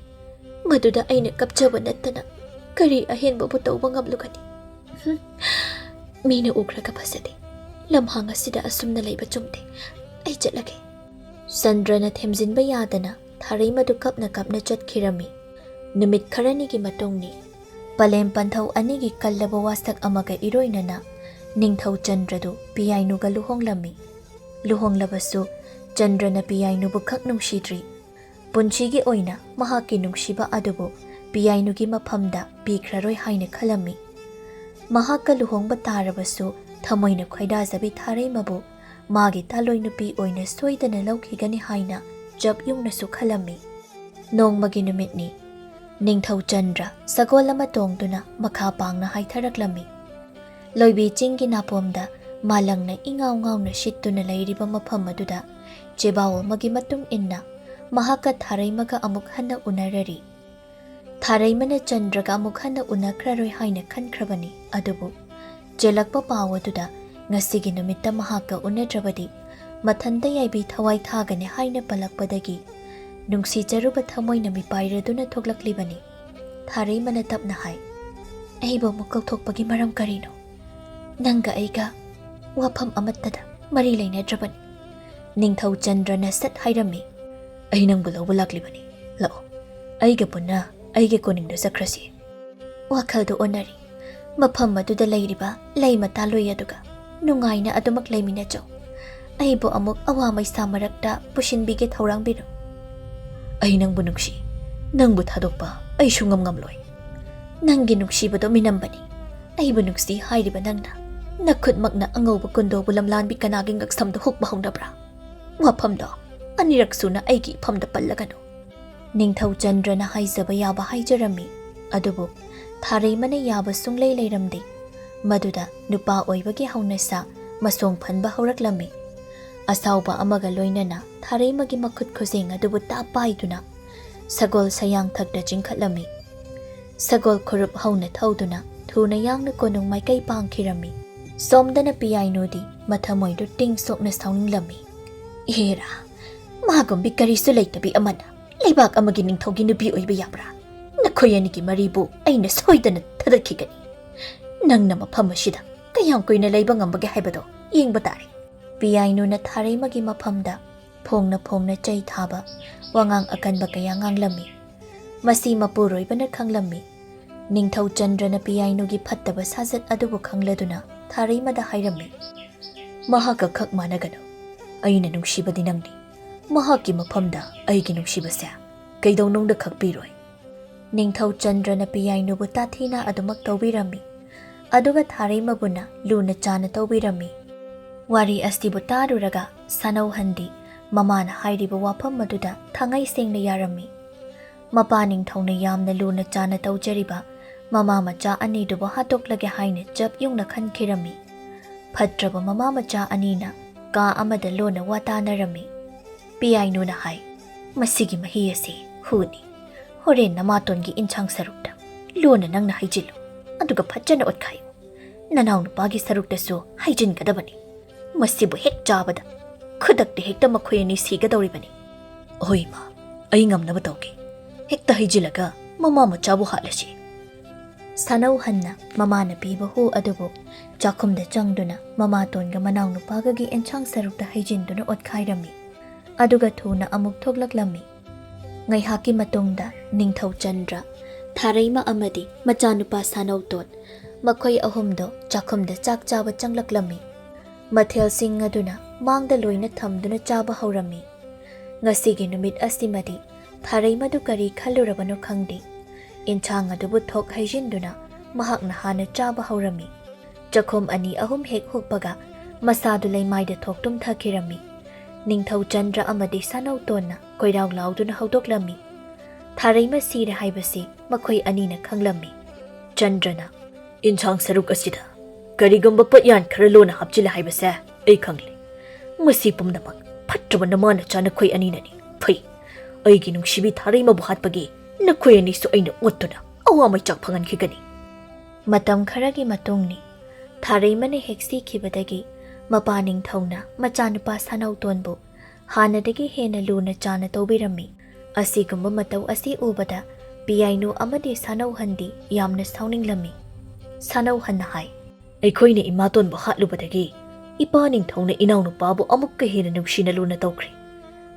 ꯃꯗꯨꯗ ꯑꯩꯅ ꯀꯞꯆꯕ ꯅꯠꯇꯅ ꯀꯔꯤ ꯑꯍꯦꯟꯕꯕꯨ ꯇꯧꯕ ꯉꯝꯂꯨꯒꯅꯤ? ꯍꯨꯝ꯫ ꯃꯤꯅ ꯎꯈ꯭ꯔꯒ ꯐꯖꯗꯦ꯫ ꯂꯝꯍꯥꯡ ꯑꯁꯤꯗ ꯑꯁꯨꯝꯅ ꯂꯩꯕ ꯆꯨꯝꯗꯦ꯫ ꯑꯩ ꯆꯠꯂꯒꯦ꯫" ꯆꯟꯗ꯭ꯔꯅ ꯊꯦꯝꯖꯤꯟꯕ ꯌꯥꯗꯅ ꯊꯥꯔꯩ ꯃꯗꯨ ꯀꯞꯅ ꯀꯞꯅ ꯆꯠꯈꯤꯔꯝꯃꯤ꯫ ꯅꯨꯃꯤꯠ ꯈꯔꯅꯤꯒꯤ ꯃꯇꯨꯡꯅꯤ꯫ ꯄꯂꯦꯝ ꯄꯟꯊꯧ ꯑꯅꯤꯒꯤ ꯀꯜꯂꯕ ꯋꯥꯁꯛ ꯑꯃꯒ ꯏꯔꯣꯏꯅꯅ ꯅꯤꯡꯊꯧ ꯆꯟꯗ꯭ꯔꯗꯨ ꯄꯤꯌꯥꯏꯅꯨꯒ ꯂꯨꯍꯣꯡꯂꯝꯃꯤ꯫ ꯂꯨꯍꯣꯡꯂꯕꯁꯨ ꯆꯟꯗ꯭ꯔꯅ ꯄꯤꯌꯥꯏꯅꯨꯕꯨ ꯈꯛ ꯅꯨꯡꯁꯤꯗ꯭ꯔꯤ꯫ ꯄꯨꯟꯁꯤꯒꯤ ꯑꯣꯏꯅ ꯃꯍꯥꯛꯀꯤ ꯅꯨꯡꯁꯤꯕ ꯑꯗꯨꯕꯨ ꯄꯤꯌꯥꯏꯅꯨꯒꯤ ꯃꯐꯝꯗ ꯄꯤꯈ꯭ꯔꯔꯣꯏ ꯍꯥꯏꯅ ꯈꯜꯂꯝꯃꯤ꯫ ꯃꯍꯥꯛꯀ ꯂꯨꯍꯣꯡꯕ ꯇꯥꯔꯕꯁꯨ ꯊꯃꯣꯏꯅ ꯈꯣꯏꯗꯥꯖꯕꯤ ꯊꯥꯔꯩꯃꯕꯨ ꯃꯥꯒꯤ ꯇꯥꯂꯣꯏ ꯅꯨꯄꯤ ꯑꯣꯏꯅ ꯁꯣꯏꯗꯅ ꯂꯧꯈꯤꯒꯅꯤ ꯍꯥꯏꯅ ꯆꯞ ꯌꯨꯡꯅꯁꯨ ꯈꯜꯂꯝꯃꯤ꯫ ꯅꯣꯡꯃꯒꯤ ꯅꯨꯃꯤꯠꯅꯤ꯫ ꯅꯤꯡꯊꯧ ꯆꯟꯗ꯭ꯔ ꯁꯒꯣꯜ ꯑꯃ ꯇꯣꯡꯗꯨꯅ ꯃꯈꯥ ꯄꯥꯡꯅ ꯍꯥꯏꯊꯔꯛꯂꯝꯃꯤ꯫ ꯂꯣꯏꯕꯤ ꯆꯤꯡꯒꯤ ꯅꯥꯄꯣꯝꯗ ꯃꯥꯂꯪꯅ ꯏꯉꯥꯎ ꯉꯥꯎꯅ ꯁꯤꯠꯇꯨꯅ ꯂꯩꯔꯤꯕ ꯃꯐꯝ ꯑꯗꯨꯗ ꯆꯦꯕꯥꯎ ꯑꯃꯒꯤ ꯃꯇꯨꯡ ꯏꯟꯅ ꯃꯍꯥꯛꯀ ꯊꯥꯔꯩꯃꯒ ꯑꯃꯨꯛ ꯍꯟꯅ ꯎꯅꯔꯔꯤ꯫ ꯊꯥꯔꯩꯃꯅ ꯆꯟꯗ꯭ꯔꯒ ꯑꯃꯨꯛ ꯍꯟꯅ ꯎꯅꯈ꯭ꯔꯔꯣꯏ ꯍꯥꯏꯅ ꯈꯟꯈ꯭ꯔꯕꯅꯤ, ꯑꯗꯨꯕꯨ ꯆꯦꯜꯂꯛꯄ ꯄꯥꯎ ꯑꯗꯨꯗ ꯉꯁꯤꯒꯤ ꯅꯨꯃꯤꯠꯇ ꯃꯍꯥꯛꯀ ꯎꯅꯗ꯭ꯔꯕꯗꯤ ꯃꯊꯟꯇ ꯌꯥꯏꯕꯤ ꯊꯋꯥꯏ ꯊꯥꯒꯅꯤ ꯍꯥꯏꯅ ꯄꯜꯂꯛꯄꯗꯒꯤ ꯅꯨꯡꯁꯤꯖꯔꯨꯕ ꯊꯃꯣꯏꯅ ꯃꯤꯄꯥꯏꯔꯗꯨꯅ ꯊꯣꯛꯂꯛꯂꯤꯕꯅꯤ꯫ ꯊꯥꯔꯩꯃꯅ ꯇꯞꯅ ꯍꯥꯏ, ꯑꯩꯕꯨ ꯑꯃꯨꯛ ꯀꯧꯊꯣꯛꯄꯒꯤ ꯃꯔꯝ ꯀꯔꯤꯅꯣ? ꯅꯪꯒ ꯑꯩꯒ ꯋꯥꯐꯝ ꯑꯃꯠꯇꯗ ꯃꯔꯤ ꯂꯩꯅꯗ꯭ꯔꯕꯅꯤ꯫ ꯅꯤꯡꯊꯧ ꯆꯟꯗ꯭ꯔꯅ ꯁꯠ ꯍꯥꯏꯔꯝꯃꯤ꯫ "ꯑꯩ ꯅꯪꯕꯨ ꯂꯧꯕ ꯂꯥꯛꯂꯤꯕꯅꯤ꯫ ꯂꯥꯛꯑꯣ, ꯑꯩꯒ ꯄꯨꯟꯅ ꯑꯩꯒꯤ ꯀꯣꯅꯨꯡꯗ ꯆꯠꯈ꯭ꯔꯁꯤ꯫" ꯋꯥꯈꯜꯗꯨ ꯑꯣꯟꯅꯔꯤ꯫ ꯃꯐꯝ ꯑꯗꯨꯗ ꯂꯩꯔꯤꯕ ꯂꯩ ꯃꯇꯥꯂꯣꯏ ꯑꯗꯨꯒ ꯅꯨꯡꯉꯥꯏꯅ ꯑꯗꯨꯃꯛ ꯂꯩꯃꯤꯟꯅꯖꯧ꯫ ꯑꯩꯕꯨ ꯑꯃꯨꯛ ꯑꯋꯥ ꯃꯩꯁꯥ ꯃꯔꯛꯇ ꯄꯨꯁꯤꯟꯕꯤꯒꯦ ꯊꯧꯔꯥꯡꯕꯤꯔꯝꯃꯨ꯫ "ꯑꯩ ꯅꯪꯕꯨ ꯅꯨꯡꯁꯤ꯫ ꯅꯪꯕꯨ ꯊꯥꯗꯣꯛꯄ ꯑꯩ ꯁꯨꯡꯉꯝ ꯉꯝꯂꯣꯏ꯫" "ꯅꯪꯒꯤ ꯅꯨꯡꯁꯤꯕꯗꯣ ꯃꯤꯅꯝꯕꯅꯤ꯫ ꯑꯩꯕꯨ ꯅꯨꯡꯁꯤ ꯍꯥꯏꯔꯤꯕ ꯅꯪꯅ ꯅꯈꯨꯠꯃꯛꯅ ꯑꯉꯧꯕ ꯀꯨꯟꯗꯣꯕꯨ ꯂꯝꯂꯥꯟꯕꯤ ꯀꯅꯥꯒꯤ ꯉꯛꯁꯝꯗ ꯍꯨꯛꯄ ꯍꯧꯅꯕ꯭ꯔꯥ? ꯋꯥꯐꯝꯗꯣ ꯑꯅꯤꯔꯛ ꯁꯨꯅ ꯑꯩꯒꯤ ꯏꯐꯝꯗ ꯄꯜꯂꯒꯅꯨ꯫" ꯅꯤꯡꯊꯧ ꯆꯟꯗ꯭ꯔꯅ ꯍꯥꯏꯖꯕ ꯌꯥꯕ ꯍꯥꯏꯖꯔꯝꯃꯤ꯫ ꯑꯗꯨꯕꯨ ꯊꯥꯔꯩꯃꯅ ꯌꯥꯕ ꯁꯨꯡꯂꯩ ꯂꯩꯔꯝꯗꯦ꯫ ꯃꯗꯨꯗ ꯅꯨꯄꯥ ꯑꯣꯏꯕꯒꯤ ꯍꯧꯅꯁꯥ ꯃꯁꯣꯡ ꯐꯟꯕ ꯍꯧꯔꯛꯂꯝꯃꯤ꯫ ꯑꯁꯥꯎꯕ ꯑꯃꯒ ꯂꯣꯏꯅꯅ ꯊꯥꯔꯩꯃꯒꯤ ꯃꯈꯨꯠ ꯈꯨꯖꯦꯡ ꯑꯗꯨꯕꯨ ꯇꯥꯞ ꯄꯥꯏꯗꯨꯅ ꯁꯒꯣꯜ ꯁꯌꯥꯡꯊꯛꯇ ꯆꯤꯡꯈꯠꯂꯝꯃꯤ꯫ ꯁꯒꯣꯜ ꯈꯨꯔꯨꯞ ꯍꯧꯅ ꯊꯧꯗꯨꯅ ꯊꯨꯅ ꯌꯥꯡꯅ ꯀꯣꯅꯨꯡ ꯃꯥꯏꯀꯩ ꯄꯥꯡꯈꯤꯔꯝꯃꯤ꯫ ꯁꯣꯝꯗꯅ ꯄꯤꯌꯥꯏꯅꯨꯗꯤ ꯃꯊꯃꯣꯏꯗꯨ ꯇꯤꯡ ꯁꯣꯛꯅ ꯁꯥꯎꯅꯤꯡꯂꯝꯃꯤ꯫ "ꯏꯍꯦꯔꯥ, ꯃꯥꯒꯨꯝꯕꯤ ꯀꯔꯤꯁꯨ ꯂꯩꯇꯕꯤ ꯑꯃꯅ ꯂꯩꯕꯥꯛ ꯑꯃꯒꯤ ꯅꯤꯡꯊꯧꯒꯤ ꯅꯨꯄꯤ ꯑꯣꯏꯕ ꯌꯥꯕ꯭ꯔꯥ? ꯅꯈꯣꯏ ꯑꯅꯤꯒꯤ ꯃꯔꯤꯕꯨ ꯑꯩꯅ ꯁꯣꯏꯗꯅ ꯊꯗꯠꯈꯤꯒꯅꯤ꯫ ꯅꯪꯅ ꯃꯐꯝ ꯑꯁꯤꯗ ꯀꯌꯥꯝ ꯀꯨꯏꯅ ꯂꯩꯕ ꯉꯝꯕꯒꯦ ꯍꯥꯏꯕꯗꯣ ꯌꯦꯡꯕ ꯇꯥꯔꯦ꯫" ꯄꯤꯌꯥꯏꯅꯨꯅ ꯊꯥꯔꯩꯃꯒꯤ ꯃꯐꯝꯗ ꯐꯣꯡꯅ ꯐꯣꯡꯅ ꯆꯩ ꯊꯥꯕ, ꯋꯥꯉꯥꯡ ꯑꯀꯟꯕ ꯀꯌꯥ ꯉꯥꯡꯂꯝꯃꯤ꯫ ꯃꯁꯤ ꯃꯄꯨꯔꯣꯏꯕꯅ ꯈꯪꯂꯝꯃꯤ꯫ ꯅꯤꯡꯊꯧ ꯆꯟꯗ꯭ꯔꯅ ꯄꯤꯌꯥꯏꯅꯨꯒꯤ ꯐꯠꯇꯕ ꯁꯥꯖꯠ ꯑꯗꯨꯕꯨ ꯈꯪꯂꯗꯨꯅ ꯊꯥꯔꯩꯃꯗ ꯍꯥꯏꯔꯝꯃꯤ, "ꯃꯍꯥꯛꯀ ꯈꯛ ꯃꯥꯟꯅꯒꯅꯨ꯫ ꯑꯩꯅ ꯅꯨꯡꯁꯤꯕꯗꯤ ꯅꯪꯅꯤ꯫ ꯃꯍꯥꯛꯀꯤ ꯃꯐꯝꯗ ꯑꯩꯒꯤ ꯅꯨꯡꯁꯤꯕꯁꯦ ꯀꯩꯗꯧꯅꯨꯡꯗ ꯈꯛꯄꯤꯔꯣꯏ꯫" ꯅꯤꯡꯊꯧ ꯆꯟꯗ꯭ꯔꯅ ꯄꯤꯌꯥꯏꯅꯨꯕꯨ ꯇꯥꯊꯤꯅ ꯑꯗꯨꯃꯛ ꯇꯧꯕꯤꯔꯝꯃꯤ꯫ ꯑꯗꯨꯒ ꯊꯥꯔꯩꯃꯕꯨꯅ ꯂꯨꯅ ꯆꯥꯅ ꯇꯧꯕꯤꯔꯝꯃꯤ꯫ ꯋꯥꯔꯤ ꯑꯁꯤꯕꯨ ꯇꯥꯔꯨꯔꯒ ꯁꯥꯅꯧꯍꯟꯗꯤ ꯃꯃꯥꯅ ꯍꯥꯏꯔꯤꯕ ꯋꯥꯐꯝ ꯑꯗꯨꯗ ꯊꯉꯩ ꯁꯦꯡꯅ ꯌꯥꯔꯝꯃꯤ꯫ ꯃꯄꯥ ꯅꯤꯡꯊꯧꯅ ꯌꯥꯝꯅ ꯂꯨꯅ ꯆꯥꯅ ꯇꯧꯖꯔꯤꯕ ꯃꯃꯥ ꯃꯆꯥ ꯑꯅꯤꯗꯨꯕꯨ ꯍꯥꯠꯇꯣꯛꯂꯒꯦ ꯍꯥꯏꯅ ꯆꯞ ꯌꯨꯡꯅ ꯈꯟꯈꯤꯔꯝꯃꯤ꯫ ꯐꯠꯇ꯭ꯔꯕ ꯃꯃꯥ ꯃꯆꯥ ꯑꯅꯤꯅ ꯀꯥ ꯑꯃꯗ ꯂꯣꯟꯅ ꯋꯥ ꯇꯥꯅꯔꯝꯃꯤ꯫ ꯄꯤꯌꯥꯏꯅꯨꯅ ꯍꯥꯏ, "ꯃꯁꯤꯒꯤ ꯃꯍꯤ ꯑꯁꯤ ꯍꯨꯅꯤ꯫ ꯍꯣꯔꯦꯟ ꯅꯃꯥꯇꯣꯟꯒꯤ ꯏꯟꯁꯥꯡ ꯁꯔꯨꯛꯇ ꯂꯣꯟꯅ ꯅꯪꯅ ꯍꯩꯖꯤꯜꯂꯨ, ꯑꯗꯨꯒ ꯐꯖꯅ ꯑꯣꯠꯈꯥꯏꯌꯨ꯫ ꯅꯅꯥꯎꯅꯨꯄꯥꯒꯤ ꯁꯔꯨꯛꯇꯁꯨ ꯍꯩꯖꯤꯟꯒꯗꯕꯅꯤ꯫ ꯃꯁꯤꯕꯨ ꯍꯦꯛ ꯆꯥꯕꯗ ꯈꯨꯗꯛꯇ ꯍꯦꯛꯇ ꯃꯈꯣꯏ ꯑꯅꯤ ꯁꯤꯒꯗꯧꯔꯤꯕꯅꯤ꯫" "ꯍꯣꯏ ꯏꯃꯥ, ꯑꯩ ꯉꯝꯅꯕ ꯇꯧꯒꯦ꯫ ꯍꯦꯛꯇ ꯍꯩꯖꯤꯜꯂꯒ ꯃꯃꯥ ꯃꯆꯥꯕꯨ ꯍꯥꯠꯂꯁꯤ꯫" ꯁꯥꯅꯧꯍꯟꯅ ꯃꯃꯥꯅ ꯄꯤꯕ ꯍꯨ ꯑꯗꯨꯕꯨ ꯆꯥꯛꯈꯨꯝꯗ ꯆꯪꯗꯨꯅ ꯃꯃꯥꯇꯣꯟꯒ ꯃꯅꯥꯎꯅꯨꯄꯥꯒꯒꯤ ꯑꯦꯟꯁꯥꯡ ꯁꯔꯨꯛꯇ ꯍꯩꯖꯤꯟꯗꯨꯅ ꯑꯣꯠꯈꯥꯏꯔꯝꯃꯤ꯫ ꯑꯗꯨꯒ ꯊꯨꯅ ꯑꯃꯨꯛ ꯊꯣꯛꯂꯛꯂꯝꯃꯤ꯫ ꯉꯥꯏꯍꯥꯛꯀꯤ ꯃꯇꯨꯡꯗ ꯅꯤꯡꯊꯧ ꯆꯟꯗ꯭ꯔ, ꯊꯥꯔꯩꯃ ꯑꯃꯗꯤ ꯃꯆꯥꯅꯨꯄꯥ ꯁꯥꯅꯧꯇꯣꯟ, ꯃꯈꯣꯏ ꯑꯍꯨꯝꯗꯣ ꯆꯥꯛꯈꯨꯝꯗ ꯆꯥꯛ ꯆꯥꯕ ꯆꯪꯂꯛꯂꯝꯃꯤ꯫ ꯃꯊꯦꯜꯁꯤꯡ ꯑꯗꯨꯅ ꯃꯥꯡꯗ ꯂꯣꯏꯅ ꯊꯝꯗꯨꯅ ꯆꯥꯕ ꯍꯧꯔꯝꯃꯤ꯫ ꯉꯁꯤꯒꯤ ꯅꯨꯃꯤꯠ ꯑꯁꯤꯃꯗꯤ ꯊꯥꯔꯩꯃꯗꯨ ꯀꯔꯤ ꯈꯜꯂꯨꯔꯕꯅꯣ ꯈꯪꯗꯦ, ꯏꯟꯁꯥꯡ ꯑꯗꯨꯕꯨ ꯊꯣꯛ ꯍꯩꯖꯤꯟꯗꯨꯅ ꯃꯍꯥꯛꯅ ꯍꯥꯟꯅ ꯆꯥꯕ ꯍꯧꯔꯝꯃꯤ꯫ ꯆꯥꯛꯈꯨꯝ ꯑꯅꯤ ꯑꯍꯨꯝ ꯍꯦꯛ ꯍꯨꯛꯄꯒ ꯃꯁꯥꯗꯨ ꯂꯩꯃꯥꯏꯗ ꯊꯣꯛ ꯇꯨꯝꯊꯈꯤꯔꯝꯃꯤ꯫ ꯅꯤꯡꯊꯧ ꯆꯟꯗ꯭ꯔ ꯑꯃꯗꯤ ꯁꯥꯅꯧꯇꯣꯟꯅ ꯀꯣꯏꯔꯥꯎ ꯂꯥꯎꯗꯨꯅ ꯍꯧꯗꯣꯛꯂꯝꯃꯤ꯫ ꯊꯥꯔꯩꯃ ꯁꯤꯔꯦ ꯍꯥꯏꯕꯁꯤ ꯃꯈꯣꯏ ꯑꯅꯤꯅ ꯈꯪꯂꯝꯃꯤ꯫ ꯆꯟꯗ꯭ꯔꯅ, "ꯏꯟꯁꯥꯡ ꯁꯔꯨꯛ ꯑꯁꯤꯗ ꯀꯔꯤꯒꯨꯝꯕ ꯄꯣꯠꯌꯥꯟ ꯈꯔ ꯂꯣꯟꯅ ꯍꯥꯞꯆꯤꯜꯂꯦ ꯍꯥꯏꯕꯁꯦ ꯑꯩ ꯈꯪꯂꯦ꯫ ꯃꯁꯤ ꯄꯨꯝꯅꯃꯛ ꯐꯠꯇ꯭ꯔꯕ ꯅꯃꯥ ꯅꯆꯥ ꯅꯈꯣꯏ ꯑꯅꯤꯅꯅꯤ꯫ ꯐꯩ, ꯑꯩꯒꯤ ꯅꯨꯡꯁꯤꯕꯤ ꯊꯥꯔꯩꯃꯕꯨ ꯍꯥꯠꯄꯒꯤ ꯅꯈꯣꯏ ꯑꯅꯤꯁꯨ ꯑꯩꯅ ꯑꯣꯠꯇꯨꯅ ꯑꯋꯥ ꯃꯩꯆꯥꯛ ꯐꯪꯍꯟꯈꯤꯒꯅꯤ꯫" ꯃꯇꯝ ꯈꯔꯒꯤ ꯃꯇꯨꯡꯅꯤ꯫ ꯊꯥꯔꯩꯃꯅ ꯍꯦꯛ ꯁꯤꯈꯤꯕꯗꯒꯤ ꯃꯄꯥ ꯅꯤꯡꯊꯧꯅ ꯃꯆꯥꯅꯨꯄꯥ ꯁꯥꯅꯧꯇꯣꯟꯕꯨ ꯍꯥꯟꯅꯗꯒꯤ ꯍꯦꯟꯅ ꯂꯨꯅ ꯆꯥꯅ ꯇꯧꯕꯤꯔꯝꯃꯤ꯫ ꯑꯁꯤꯒꯨꯝꯕ ꯃꯇꯧ ꯑꯁꯤ ꯎꯕꯗ ꯄꯤꯌꯥꯏꯅꯨ ꯑꯃꯗꯤ ꯁꯥꯅꯧꯍꯟꯗꯤ ꯌꯥꯝꯅ ꯁꯥꯎꯅꯤꯡꯂꯝꯃꯤ꯫ ꯁꯥꯅꯧꯍꯟꯅ ꯍꯥꯏ, "ꯑꯩꯈꯣꯏꯅ ꯏꯃꯥꯇꯣꯟꯕꯨ ꯍꯥꯠꯂꯨꯕꯗꯒꯤ ꯏꯄꯥ ꯅꯤꯡꯊꯧꯅ ꯏꯅꯥꯎꯅꯨꯄꯥꯕꯨ ꯑꯃꯨꯛꯀ ꯍꯦꯟꯅ ꯅꯨꯡꯁꯤꯅ ꯂꯨꯅ ꯇꯧꯈ꯭ꯔꯦ꯫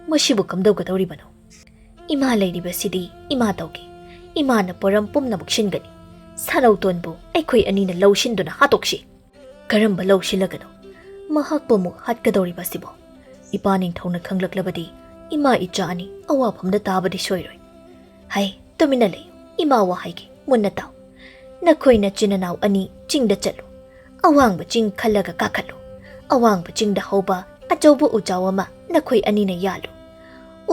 ꯃꯁꯤꯕꯨ ꯀꯝꯗꯧꯒꯗꯧꯔꯤꯕꯅꯣ? ꯏꯃꯥ ꯂꯩꯔꯤꯕꯁꯤꯗꯤ ꯏꯃꯥ ꯇꯧꯒꯦ꯫ ꯏꯃꯥꯅ ꯄꯣꯔꯝ ꯄꯨꯝꯅꯃꯛ ꯁꯤꯟꯒꯅꯤ꯫ ꯁꯥꯅꯧꯇꯣꯟꯕꯨ ꯑꯩꯈꯣꯏ ꯑꯅꯤꯅ ꯂꯧꯁꯤꯟꯗꯨꯅ ꯍꯥꯠꯇꯣꯛꯁꯤ꯫" "ꯀꯔꯝꯕ ꯂꯧꯁꯤꯜꯂꯒꯅꯣ? ꯃꯍꯥꯛꯄꯨ ꯑꯃꯨꯛ ꯍꯥꯠꯀꯗꯧꯔꯤꯕꯁꯤꯕꯣ? ꯏꯄꯥ ꯅꯤꯡꯊꯧꯅ ꯈꯪꯂꯛꯂꯕꯗꯤ ꯏꯃꯥ ꯏꯆꯥ ꯑꯅꯤ ꯑꯋꯥꯐꯝꯗ ꯇꯥꯕꯗꯤ ꯁꯣꯏꯔꯣꯏ꯫" "ꯍꯩ, ꯇꯨꯃꯤꯟꯅ ꯂꯩꯌꯨ꯫ ꯏꯃꯥ ꯋꯥ ꯍꯥꯏꯒꯦ, ꯃꯨꯟꯅ ꯇꯥꯎ꯫ ꯅꯈꯣꯏ ꯅꯆꯤꯟ ꯅꯅꯥꯎ ꯑꯅꯤ ꯆꯤꯡꯗ ꯆꯠꯂꯨ꯫ ꯑꯋꯥꯡꯕ ꯆꯤꯡ ꯈꯜꯂꯒ ꯀꯥꯈꯠꯂꯨ꯫ ꯑꯋꯥꯡꯕ ꯆꯤꯡꯗ ꯍꯧꯕ ꯑꯆꯧꯕ ꯎꯖꯥꯎ ꯑꯃ ꯅꯈꯣꯏ ꯑꯅꯤꯅ ꯌꯥꯜꯂꯨ꯫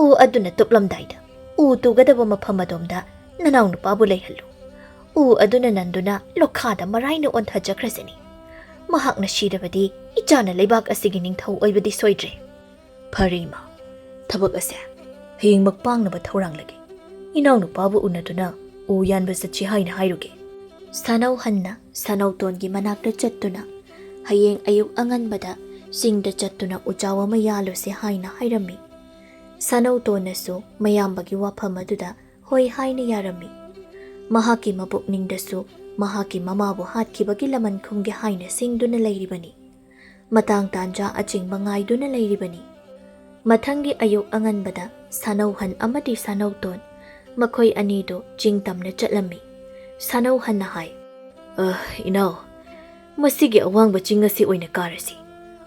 ꯎ ꯑꯗꯨꯅ ꯇꯨꯞꯂꯝꯗꯥꯏꯗ ꯎ ꯇꯨꯒꯗꯕ ꯃꯐꯝ ꯑꯗꯣꯝꯗ ꯅꯅꯥꯎꯅꯨꯄꯥꯕꯨ ꯂꯩꯍꯜꯂꯨ꯫ ꯎ ꯑꯗꯨꯅ ꯅꯟꯗꯨꯅ ꯂꯣꯈꯥꯗ ꯃꯔꯥꯏꯅ ꯑꯣꯟꯊꯖꯈ꯭ꯔꯁꯅꯤ꯫ ꯃꯍꯥꯛꯅ ꯁꯤꯔꯕꯗꯤ ꯏꯆꯥꯅ ꯂꯩꯕꯥꯛ ꯑꯁꯤꯒꯤ ꯅꯤꯡꯊꯧ ꯑꯣꯏꯕꯗꯤ ꯁꯣꯏꯗ꯭ꯔꯦ꯫" "ꯐꯔꯦ ꯏꯃꯥ, ꯊꯕꯛ ꯑꯁꯦ ꯍꯌꯦꯡꯃꯛ ꯄꯥꯡꯅꯕ ꯊꯧꯔꯥꯡꯂꯒꯦ꯫ ꯏꯅꯥꯎꯅꯨꯄꯥꯕꯨ ꯎꯅꯗꯨꯅ ꯎ ꯌꯥꯟꯕ ꯆꯠꯁꯤ ꯍꯥꯏꯅ ꯍꯥꯏꯔꯨꯒꯦ꯫" ꯁꯥꯅꯧꯍꯟꯅ ꯁꯥꯅꯧꯇꯣꯟꯒꯤ ꯃꯅꯥꯛꯇ ꯆꯠꯇꯨꯅ ꯍꯌꯦꯡ ꯑꯌꯨꯛ ꯑꯉꯟꯕꯗ ꯆꯤꯡꯗ ꯆꯠꯇꯨꯅ ꯎꯖꯥꯎ ꯑꯃ ꯌꯥꯜꯂꯨꯁꯦ ꯍꯥꯏꯅ ꯍꯥꯏꯔꯝꯃꯤ꯫ ꯁꯥꯅꯧꯇꯣꯟꯅꯁꯨ ꯃꯌꯥꯝꯕꯒꯤ ꯋꯥꯐꯝ ꯑꯗꯨꯗ ꯍꯣꯏ ꯍꯥꯏꯅ ꯌꯥꯔꯝꯃꯤ꯫ ꯃꯍꯥꯛꯀꯤ ꯃꯄꯨꯛꯅꯤꯡꯗꯁꯨ ꯃꯍꯥꯛꯀꯤ ꯃꯃꯥꯕꯨ ꯍꯥꯠꯈꯤꯕꯒꯤ ꯂꯃꯟ ꯈꯨꯝꯒꯦ ꯍꯥꯏꯅ ꯁꯤꯡꯗꯨꯅ ꯂꯩꯔꯤꯕꯅꯤ꯫ ꯃꯇꯥꯡ ꯇꯥꯟꯖꯥ ꯑꯆꯤꯡꯕ ꯉꯥꯏꯗꯨꯅ ꯂꯩꯔꯤꯕꯅꯤ꯫ ꯃꯊꯪꯒꯤ ꯑꯌꯨꯛ ꯑꯉꯟꯕꯗ ꯁꯥꯅꯧꯍꯟ ꯑꯃꯗꯤ ꯁꯥꯅꯧꯇꯣꯟ ꯃꯈꯣꯏ ꯑꯅꯤꯗꯨ ꯆꯤꯡ ꯇꯝꯅ ꯆꯠꯂꯝꯃꯤ꯫ ꯁꯥꯅꯧꯍꯟꯅ ꯍꯥꯏ, "ꯑ, ꯏꯅꯥꯎ, ꯃꯁꯤꯒꯤ ꯑꯋꯥꯡꯕ ꯆꯤꯡ ꯑꯁꯤ ꯑꯣꯏꯅ ꯀꯥꯔꯁꯤ꯫